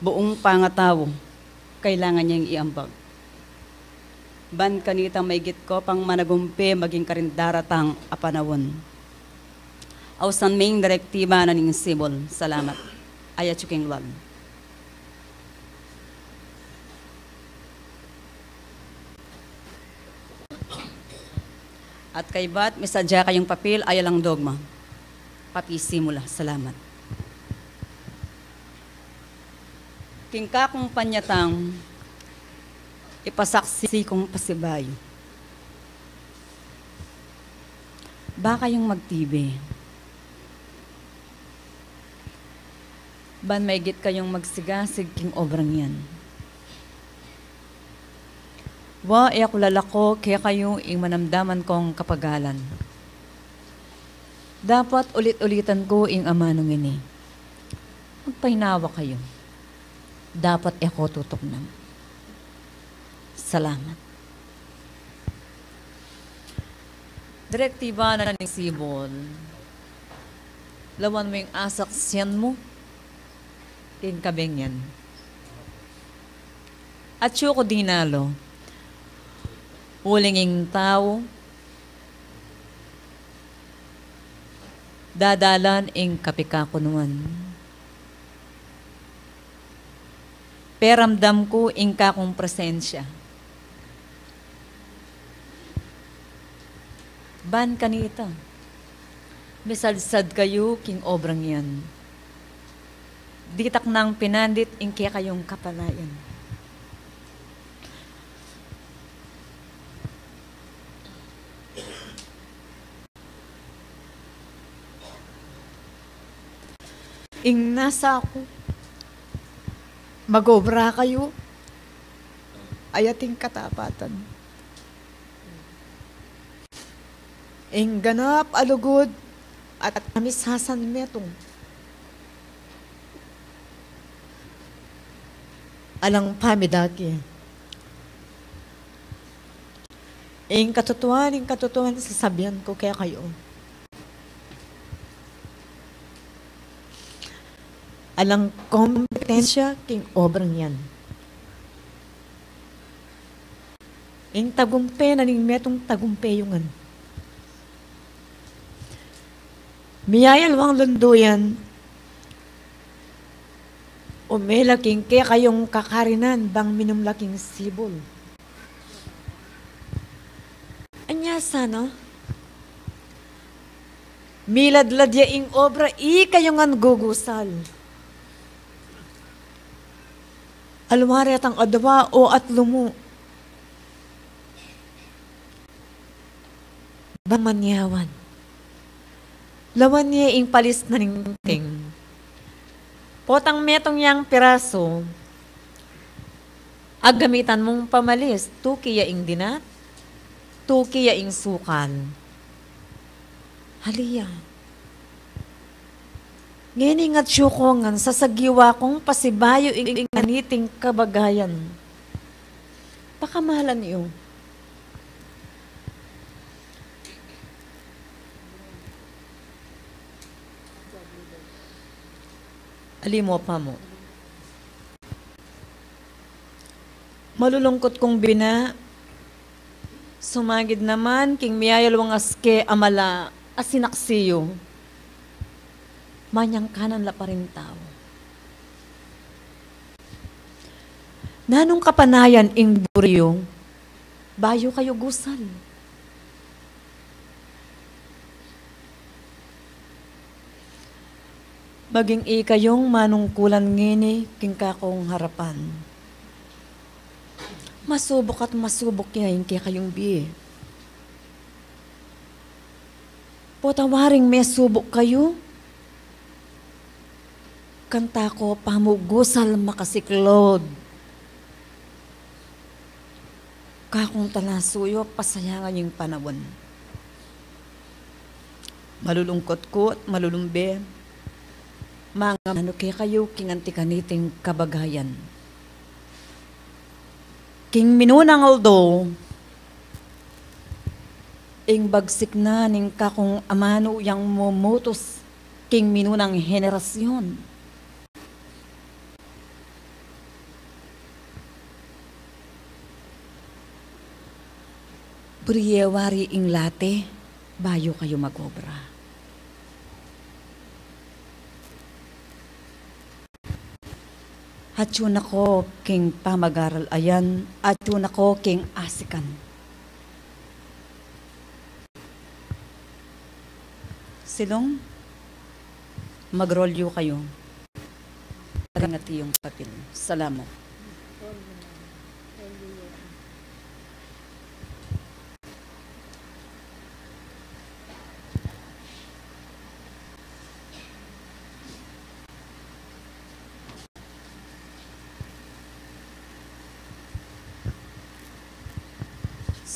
buung pangatau, kailangan yang iambag. Ban kanita maigit ko pang managumpe maging karing daratang a panaun. Ausan ming direktiba na ning sibul. Salamat. Ayat yu king lwal. At kaybat, misadya kayung papil, ayalang dogma. Papisimula. Salamat. King kakung panyatang, ipasaksi kung pasibayu. Ba kayung magtibe, ban maigit kayung magsigasig king obrang yan. Wa, e ku lalako kekayu ing manamdaman kung kapagalan. Dapat ulit-ulitan ku ing amanung ini. Magpainawa kayu. Dapat e ku tutuknang. Salamat. Direktiba na ning sibul. Lawan mu ing asaksian mu king kabeng yan. Atyu ku dinalu, uling ing tau dadalan ing kapikakunuan. Peramdam ku ing kakung presensya. Ban kanita, misadsad kayu king obrang yan. Ditak nang pinandit ing kekayung kapanayan. Ing nasa ku, mag-obra kayu, ayat ing katapatan. Ing ganap a lugud at kamisasan metung. Alang pamidaki. Ing katutuan, ing katutuan, sasabian ku kekayu. Alang kompetensya king obrang yan. Ing tagumpe na ning metung tagumpe yu ngan. Miyayaliwang lunduyan, umela king kekayung kakarinan bang minum la king sibul. Anya sana, miladlad ya ing obra, ikayu ngan gugusal. Alwari atang adwa o atlu mu. Bang manyawan, lawan ye ing palis na ning ting. Potang metung yang pirasu, agamitan mung pamalis, tuki ya ing dinat, tuki ya ing sukal. Haliya. Ngeni ngatsu ku ngan sasagiwa kung pasibayu ing, ing nganiting kabagayan. Pakamalan yu. Ali mu, Apa mu. Malulungkut kung bina, sumagid naman king miyayaliwang aske a mala a sinaksi yu. Manyangkanan la pa ring tau. Nanung kapanayan ing buri yu, bayu kayu gusal. Maging ikayung manungkulan ngeni king kakung harapan. Masubuk at masubuk ya ing kekayung bie. Pota waring mesubuk kayu, kanta ku pamugusal makasiklod. Kakung talasuyu, pasayangan ing panaun. Malulungkut ku at malulumbe, mangamanu kekayu king anti kaniting kabagayan. King minunang aldo, ing bagsik na ning kakung amanu yang mumutus king minunang henerasyon. Buri ye wari ing late, bayu kayu mag-obra. Atyu na ku king pamagaral ayan, atyu na ku king asikan. Silung, mag-role yu kayu. Ring ati yung papel. Salamat.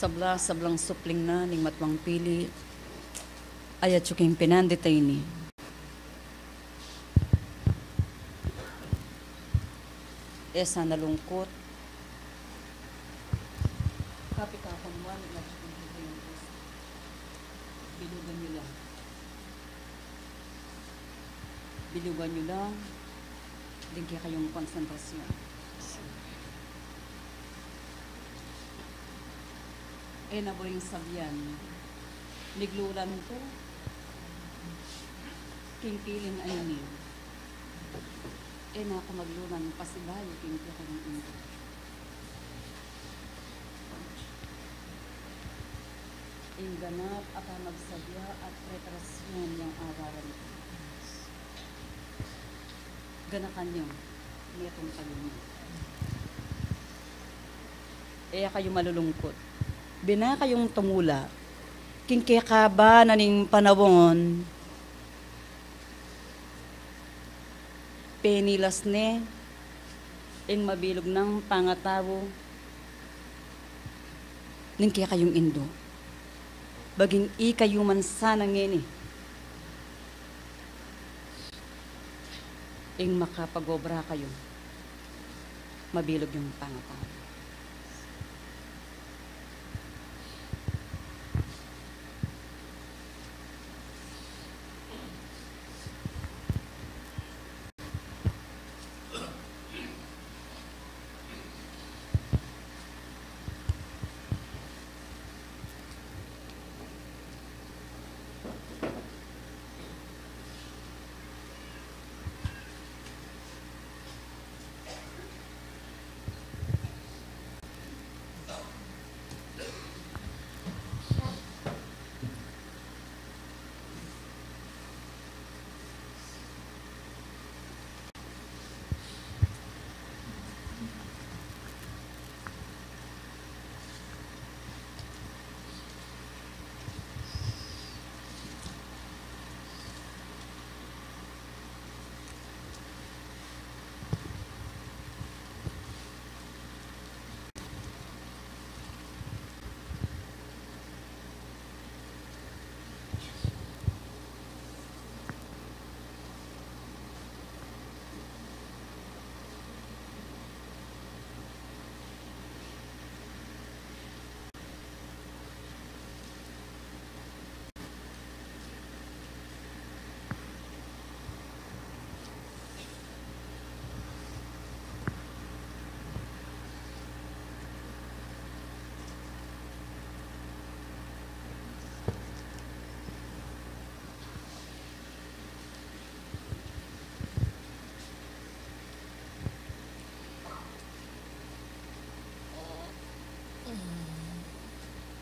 Sabla, sablang supling na ning matuang pili, ayat yu king pinandit a ini. E sana lungkut. Kapikapan wan, ayat yu king pili. Bilugan yu la. Bilugan yu la ding kekayung konsentrasyon. E na buring sabian, miglulan ku king piling a ini. E na ku maglulan pasibayu king kekayung indu. Ing ganap a pamagsadya at preparasyon yang awaran ku. Ganakan yu, metung kayu. E kayu malulungkut. Bina kayung tumula king kekaba na ning panaun. Penilas ne ing mabilug nang pangatau ning kekayung indu. Baging ikayu man sana ngeni ing makapagobra kayung mabilug yung pangatau.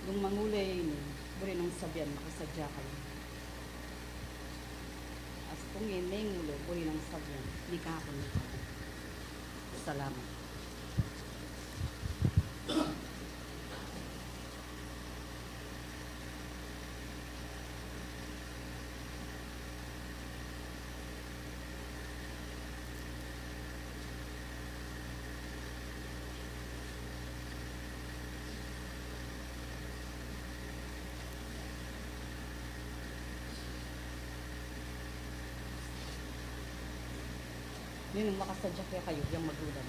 Nung mangula ini, buri nang sabian, makasadya kayu. Astung ini ngulu, buri nang sabian, mikakun ni kayu. Salamat. Ninung makasadya kekayu yang maglulan?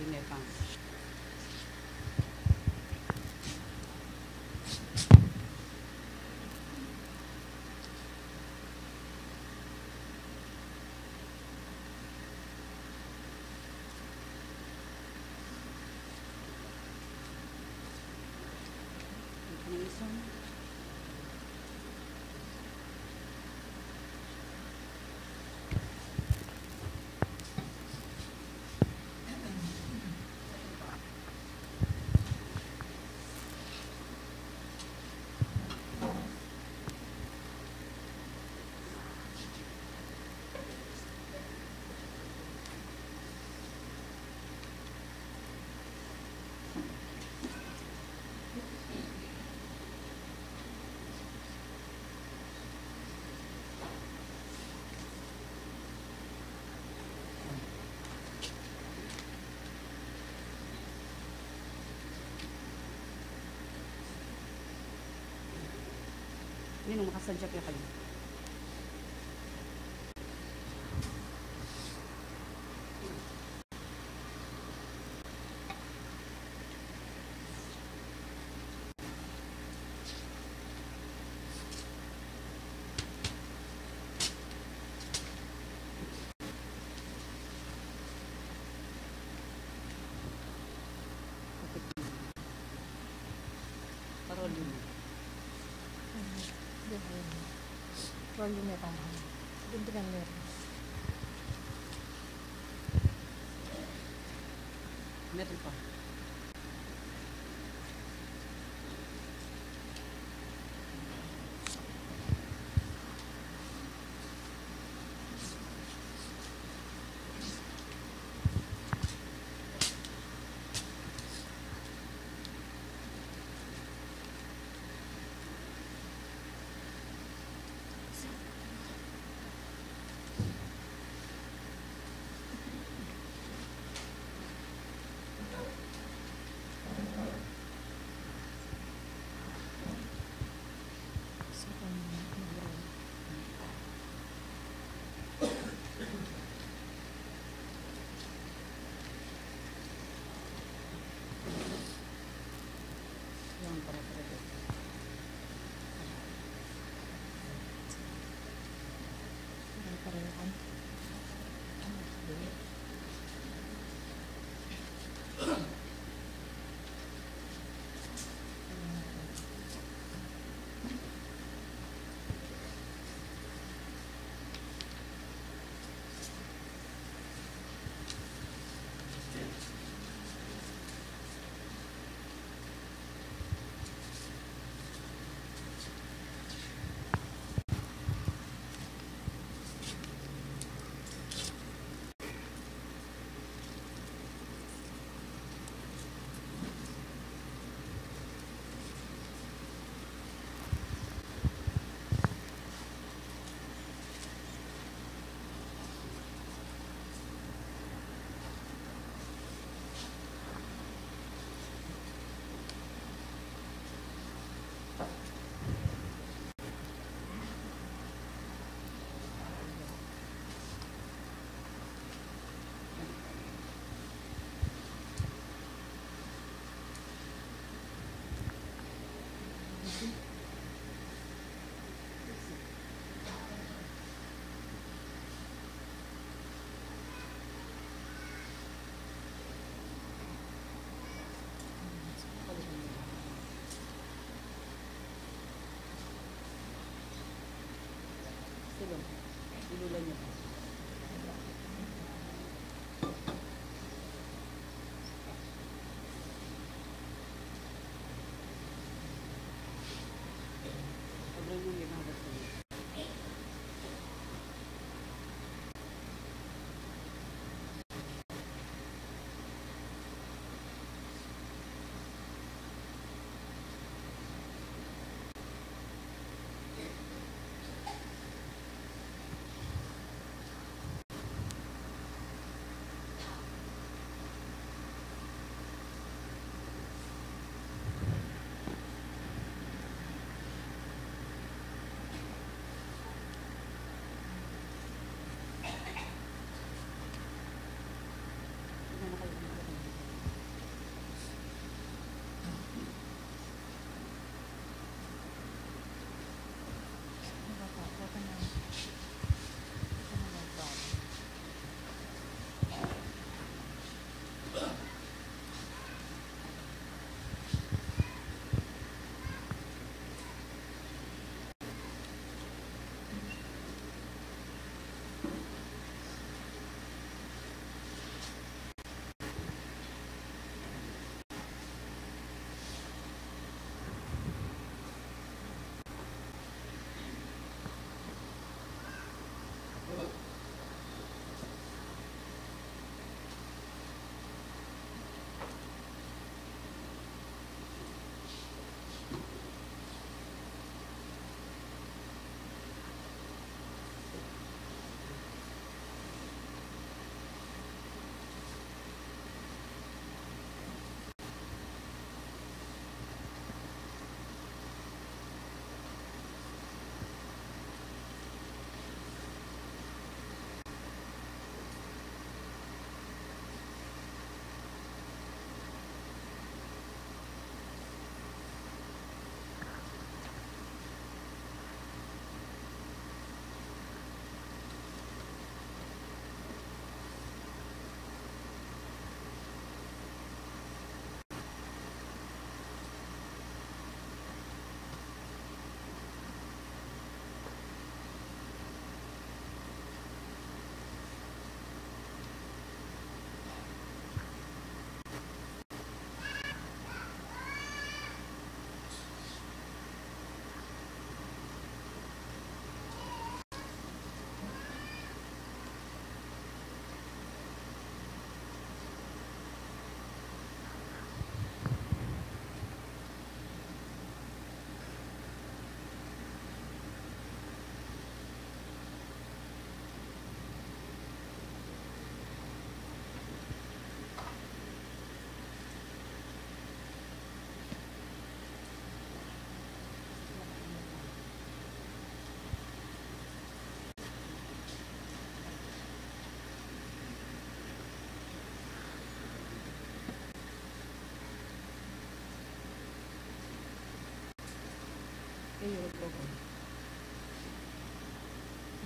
Binebang. Nung makasadya kaya kayu. Parol yun. Parol yun, meron. Guntingan meron. Meron pa.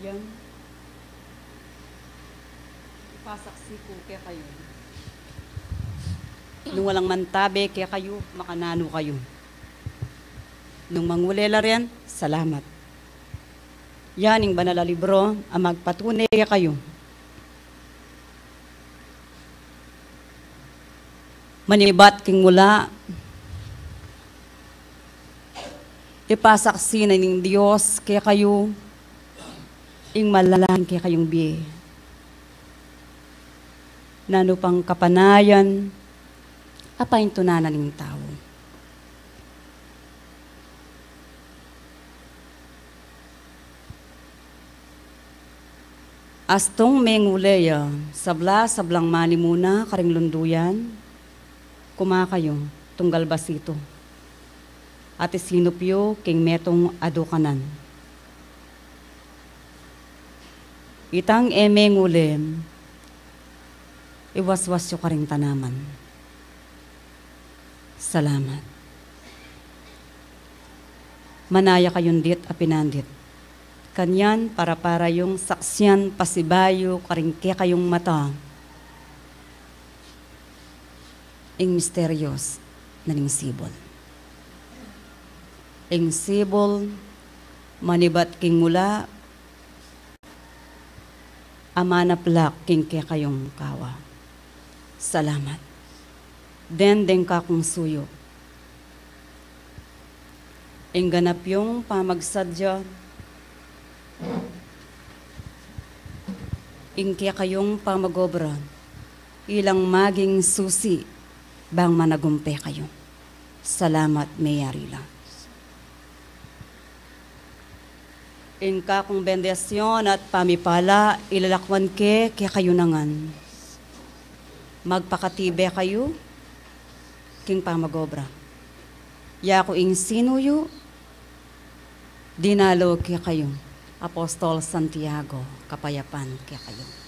Yan. Ipasaksi ku kekayu, nung walang mantabe kekayu, makananu kayu. Nung mangule la rin, salamat. Yan ing banal a libro a magpatune kekayu. Manibat king mula, ipasaksi na ning Dios kekayu ing malalangin kekayung bie. Nanu pang kapanayan a paintunan na ning tau. Astung mengule ya, sabla-sablang manimuna karing lunduyan, kuma kayu, tunggal basitu. At isinup yu king metung a dukanan. Itang e mengule, iwaswas yu karing tanaman. Salamat. Manaya kayung dit a pinandit. Kanyan, para-para yung saksian pasibayu karing kekayung mata ing misterios na ning sibul. Ing sibul, manibat king mula, a manaplak king kekayung kawa. Salamat. Deng, deng kakung suyu. Ing ganap yung pamagsadya, ing kekayung pamag-obra, ilang maging susi bang managumpe kayu. Salamat, meyari la. Ing kakung bendisyon at pamipala, ilalakwan ke kekayu ngan. Magpakatibe kayu king pamag-obra. Yaku ing sinuyu, dinalo kekayu, Apostol Santiago, kapayapan kekayu.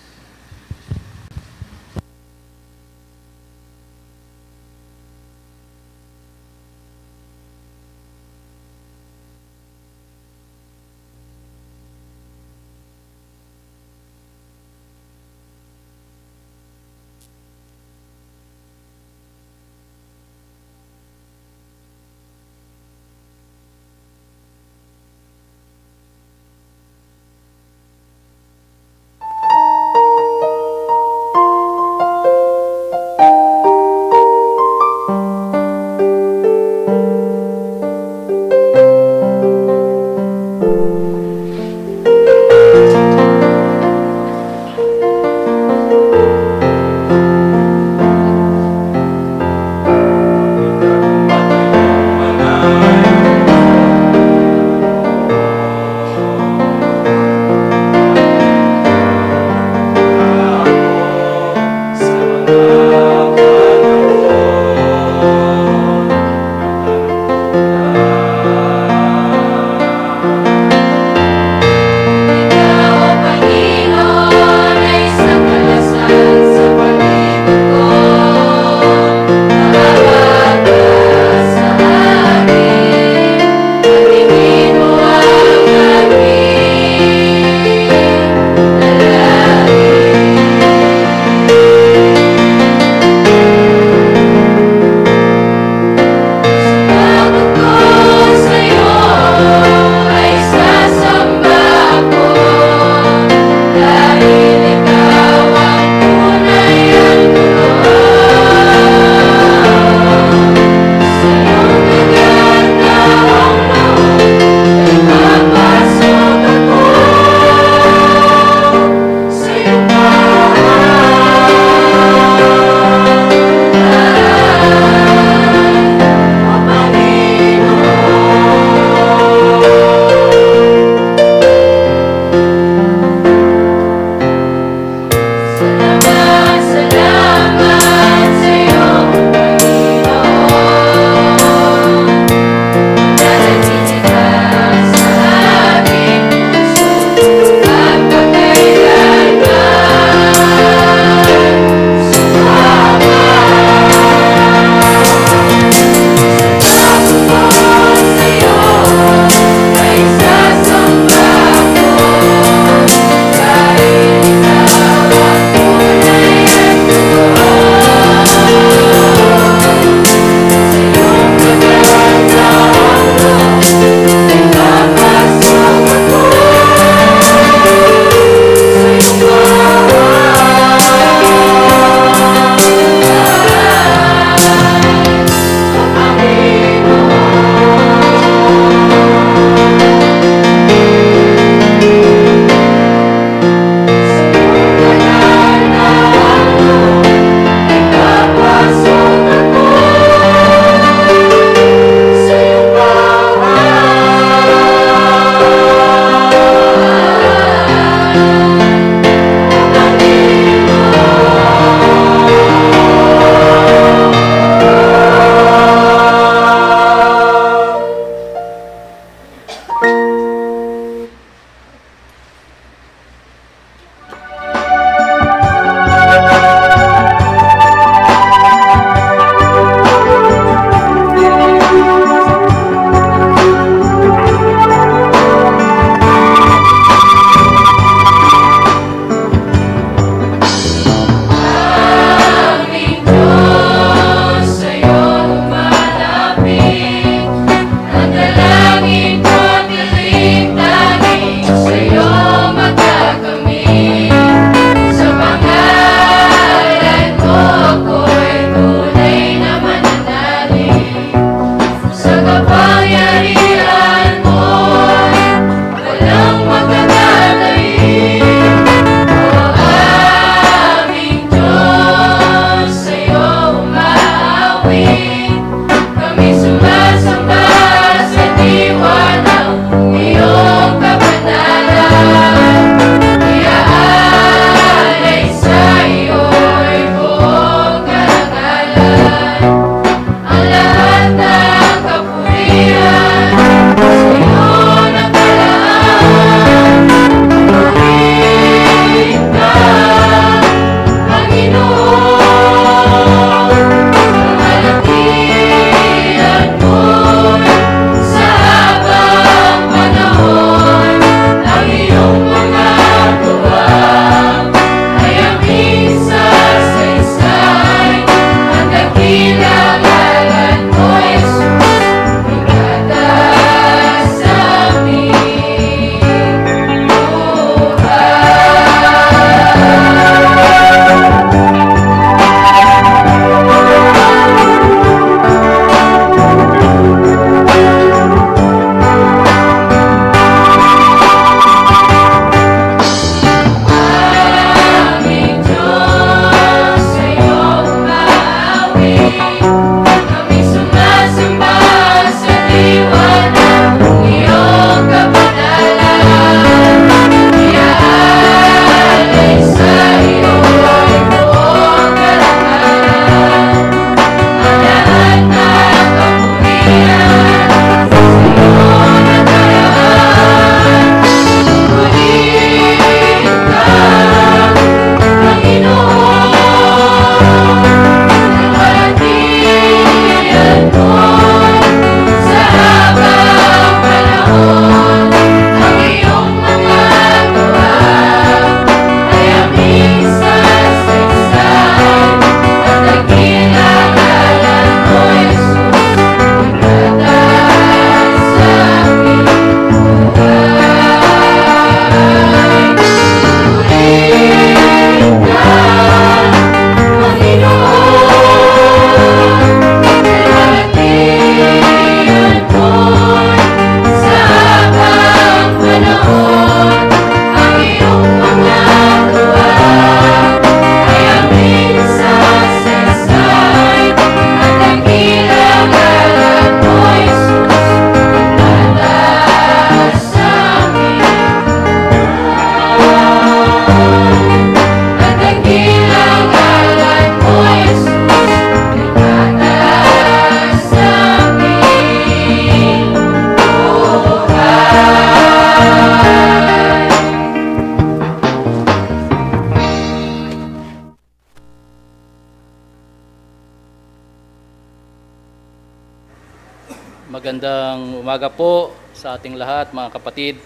Magandang umaga po sa ating lahat, mga kapatid.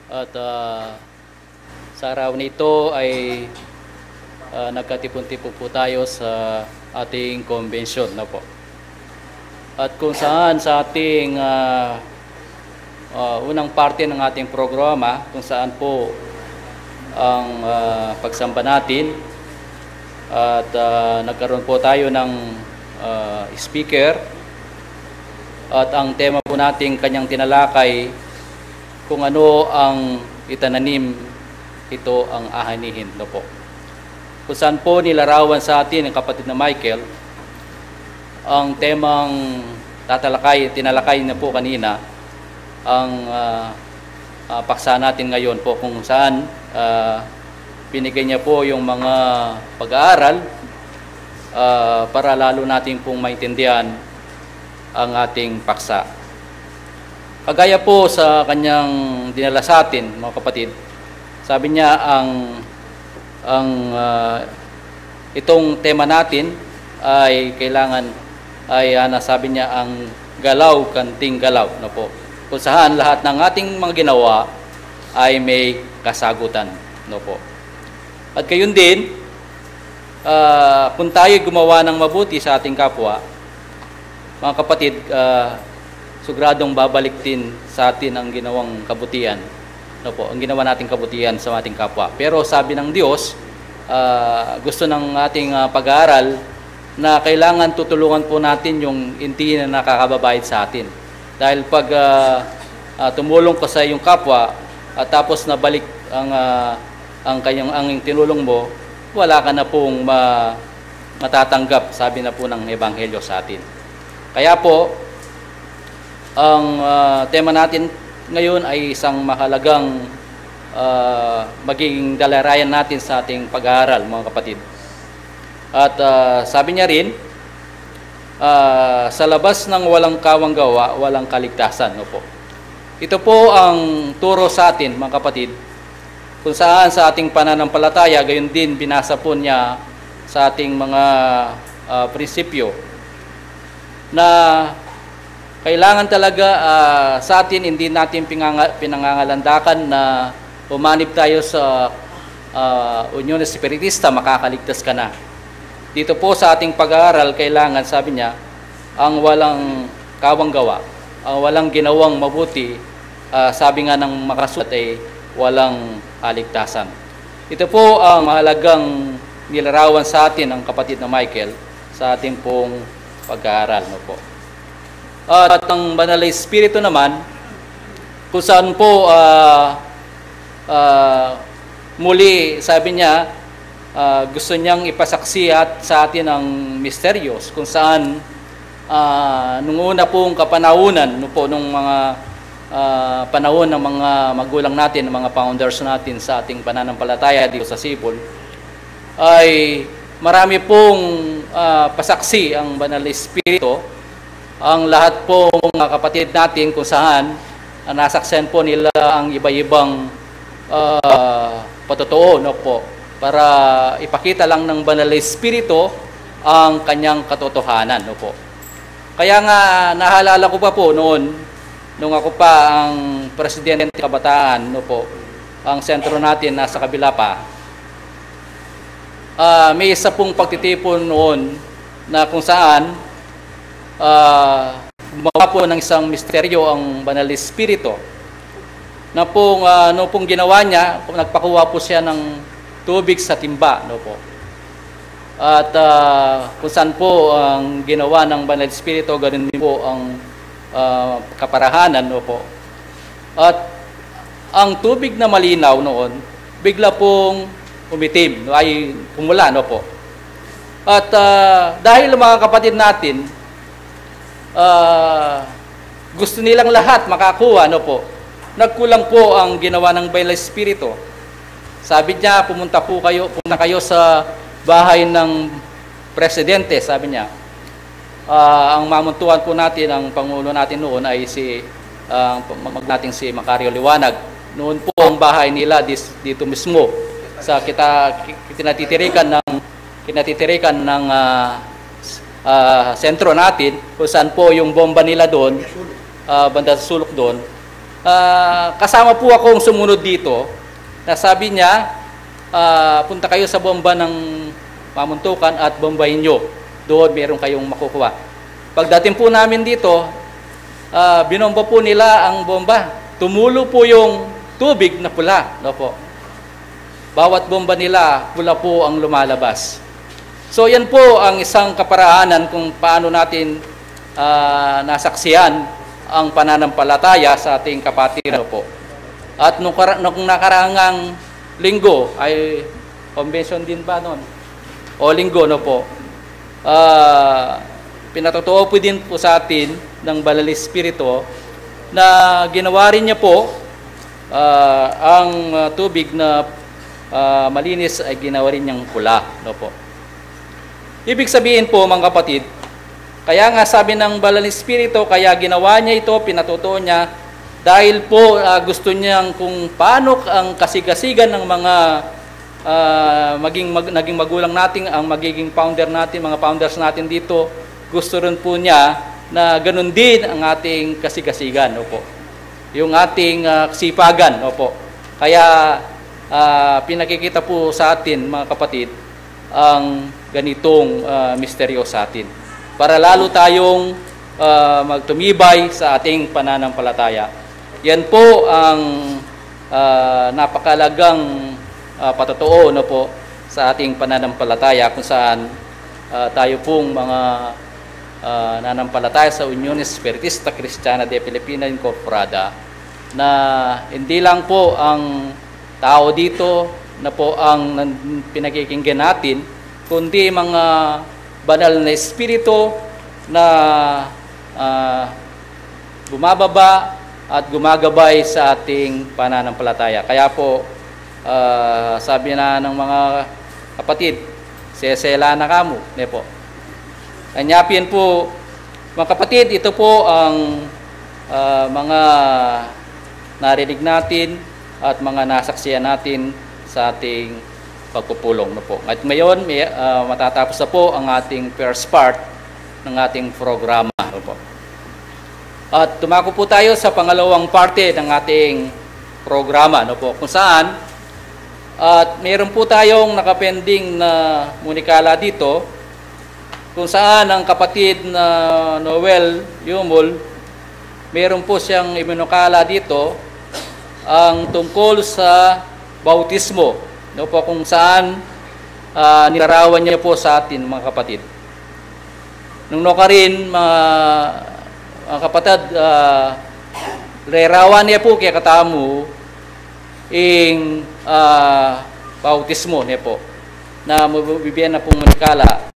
At, ah, sa araw na ito ay, ah, nagkatipon-tipon po tayo sa ating convention na po. At kung saan sa ating, ah, ah, unang parte ng ating programa, kung saan po ang, ah, pagsamba natin, at, ah, nagkaroon po tayo ng, ah, speaker, at ang tema po nating kanyang tinalakay, kung ano ang itananim, ito ang ahanihin, no po. Kung saan po nilarawan sa atin ng kapatid na Michael, ang temang tatalakay, tinalakay na po kanina, ang, ah, ah, paksa natin ngayon po, kung saan, ah, binigay niya po yung mga pag-aaral, ah, para lalo natin pong maintindihan ang ating paksa. Kagaya po sa kanyang dinala sa atin, mga kapatid, sabi niya, ang, ang, ah, itong tema natin ay kailangan, ay, ah, nasabi niya, ang galaw kanting galaw, no po. Kung saan lahat ng ating mga ginawa ay may kasagutan, no po. At gayon din, ah, kung tayo gumawa ng mabuti sa ating kapwa, mga kapatid, ah, siguradong babalik din sa atin ang ginawang kabutihan, no po, ang ginawa nating kabutihan sa ating kapwa. Pero sabi ng Diyos, ah, gusto ng ating, ah, pag-aaral na kailangan tutulungan po natin yung hindi na nakakababayad sa atin. Dahil pag, ah, ah, tumulong ka sa iyong kapwa, at tapos nabalik ang, ah, ang kanyang, ang tinulong mo, wala ka na pong ma-, matatanggap, sabi na po ng Ebanghelyo sa atin. Kaya po, ang, ah, tema natin ngayon ay isang mahalagang, ah, magiging dalarayan natin sa ating pag-aaral, mga kapatid. At, ah, sabi niya rin, ah, sa labas ng walang kawang gawa, walang kaligtasan, no po. Ito po ang turo sa atin, mga kapatid, kung saan sa ating pananampalataya, gayon din binasa po niya sa ating mga, ah, prinsipyo na kailangan talaga, ah, sa atin, hindi natin pinanga-, pinangangalandakan na umanib tayo sa, ah, Union Espiritista, makakaligtas ka na. Dito po sa ating pag-aaral, kailangan, sabi niya, ang walang kawang gawa, ang walang ginawang mabuti, ah, sabi nga ng makasulat ay walang kaligtasan. Ito po ang mahalagang nilarawan sa atin ng kapatid na Michael sa ating pong pag-aaral, no po. At ang Banal na Espiritu naman, kung saan po, ah, ah, muli, sabi niya, ah, gusto niyang ipasaksi at sa atin ang misterios, kung saan, ah, nung una pong kapanahunan, no po, nung mga, ah, panahon ng mga magulang natin, ng mga founders natin sa ating pananampalataya dito sa Cebu, ay marami pong, ah, pasaksi ang Banal na Espiritu. Ang lahat pong mga kapatid natin kung saan, ah, nasaksihan po nila ang iba-ibang, ah, patotoo, no po, para ipakita lang ng Banal na Espiritu ang kanyang katotohanan, no po. Kaya nga, nahalala ko pa po noon, nung ako pa ang presidente ng kabataan, no po, ang sentro natin nasa kabila pa. Ah, may isa pong pagtitipon noon na kung saan, ah, gumawa po ng isang misteryo ang Banal Espiritu. Na pong, ah, ano pong ginawa niya, nagpakuha po siya ng tubig sa timba, no po. At, ah, kung saan po ang ginawa ng Banal Espiritu, ganun din po ang, ah, kaparahanan, no po. At ang tubig na malinaw noon, bigla pong umitim, no, ay pumula, no po. At, ah, dahil, mga kapatid natin, ah, gusto nilang lahat makakuha, no po, nagkulang po ang ginawa ng Banal Espiritu. Sabi niya, "Pumunta po kayo, punta kayo sa bahay ng presidente," sabi niya. Ah, ang mamuntuan po natin, ang pangulo natin noon ay si, ah, ang pamag-, nating si Macario Liwanag. Noon po ang bahay nila dis-, dito mismo sa kita-, kinatitirikan ng, kinatitirikan ng, ah, s-, ah, sentro natin, kung saan po yung bomba nila doon, ah, banda sa sulok doon. Ah, kasama po akong sumunod dito, na sabi niya, ah, "Punta kayo sa bomba ng mamuntukan at bombahin nyo. Doon meron kayong makukuha." Pagdating po namin dito, ah, binomba po nila ang bomba. Tumulo po yung tubig na pula, no po. Bawat bomba nila, pula po ang lumalabas. So, yan po ang isang kaparaanan kung paano natin, ah, nasaksihan ang pananampalataya sa ating kapatiran po. At nung, kara- nung nakaraang linggo, ay convention din ba noon? O linggo, no po? Ah, pinatotoo po din po sa atin ng Banal Espiritu na ginawa rin niya po, ah, ang, ah, tubig na, ah, malinis ay ginawa rin niyang pula, no po? Ibig sabihin po, mga kapatid, kaya nga sabi ng Banal Espiritu, kaya ginawa niya ito, pinatutuo niya, dahil po, ah, gusto niyang kung paano ang kasigasigan ng mga, ah, maging mag- naging magulang natin, ang magiging founder natin, mga founders natin dito, gusto rin po niya na ganun din ang ating kasigasigan, opo. Yung ating, ah, kasipagan, opo. Kaya, ah, pinakikita po sa atin, mga kapatid, ang ganitong, ah, misteryo sa atin. Para lalo tayong, ah, magtumibay sa ating pananampalataya. Yan po ang, ah, napakalagang, ah, patotoo na po sa ating pananampalataya kung saan, ah, tayo pong mga, ah, nanampalataya sa Union Espiritista Cristiana de Filipina Incorporada na hindi lang po ang tao dito na po ang nan- pinakikinggan natin, kundi mga banal na espiritu na, ah, bumababa at gumagabay sa ating pananampalataya. Kaya po, ah, sabi na ng mga kapatid, "Sesela na kamu," ne po. Kanya pin po, mga kapatid, ito po ang, ah, mga narinig natin at mga nasaksihan natin sa ating pagpupulong, no po. At ngayon, may, ah, matatapos na po ang ating first part ng ating programa, no po. At tumako po tayo sa pangalawang parte ng ating programa, no po, kung saan at meron po tayong nakapending na munikala dito, kung saan ang kapatid na Noel Yumul, meron po siyang iminukala dito ang tungkol sa bautismo, no po, kung saan, ah, nilarawan niya po sa atin, mga kapatid. Nung nukarin, mga, mga kapatid, ah, rerawan niya po kaya katamu ing, ah, bautismo niya po na mabibiyan na pong manikala.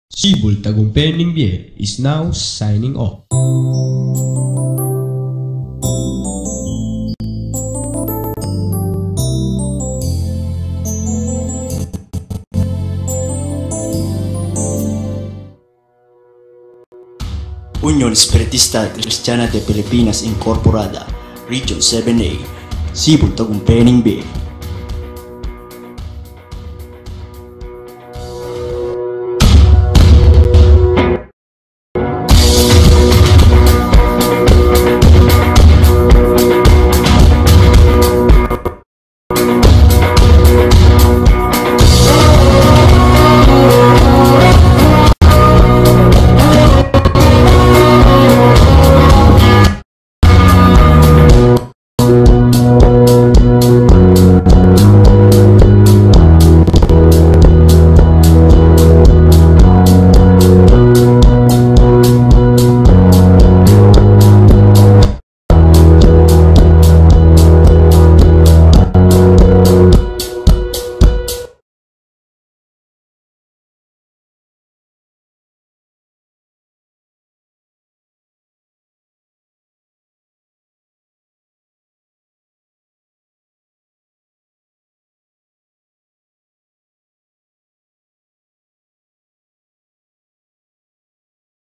Sibul Tagumpe ning Bie is now signing off. Union Espiritista Cristiana de Pilipinas Incorporada, Region seven A, Sibul Tagumpe ning Bie.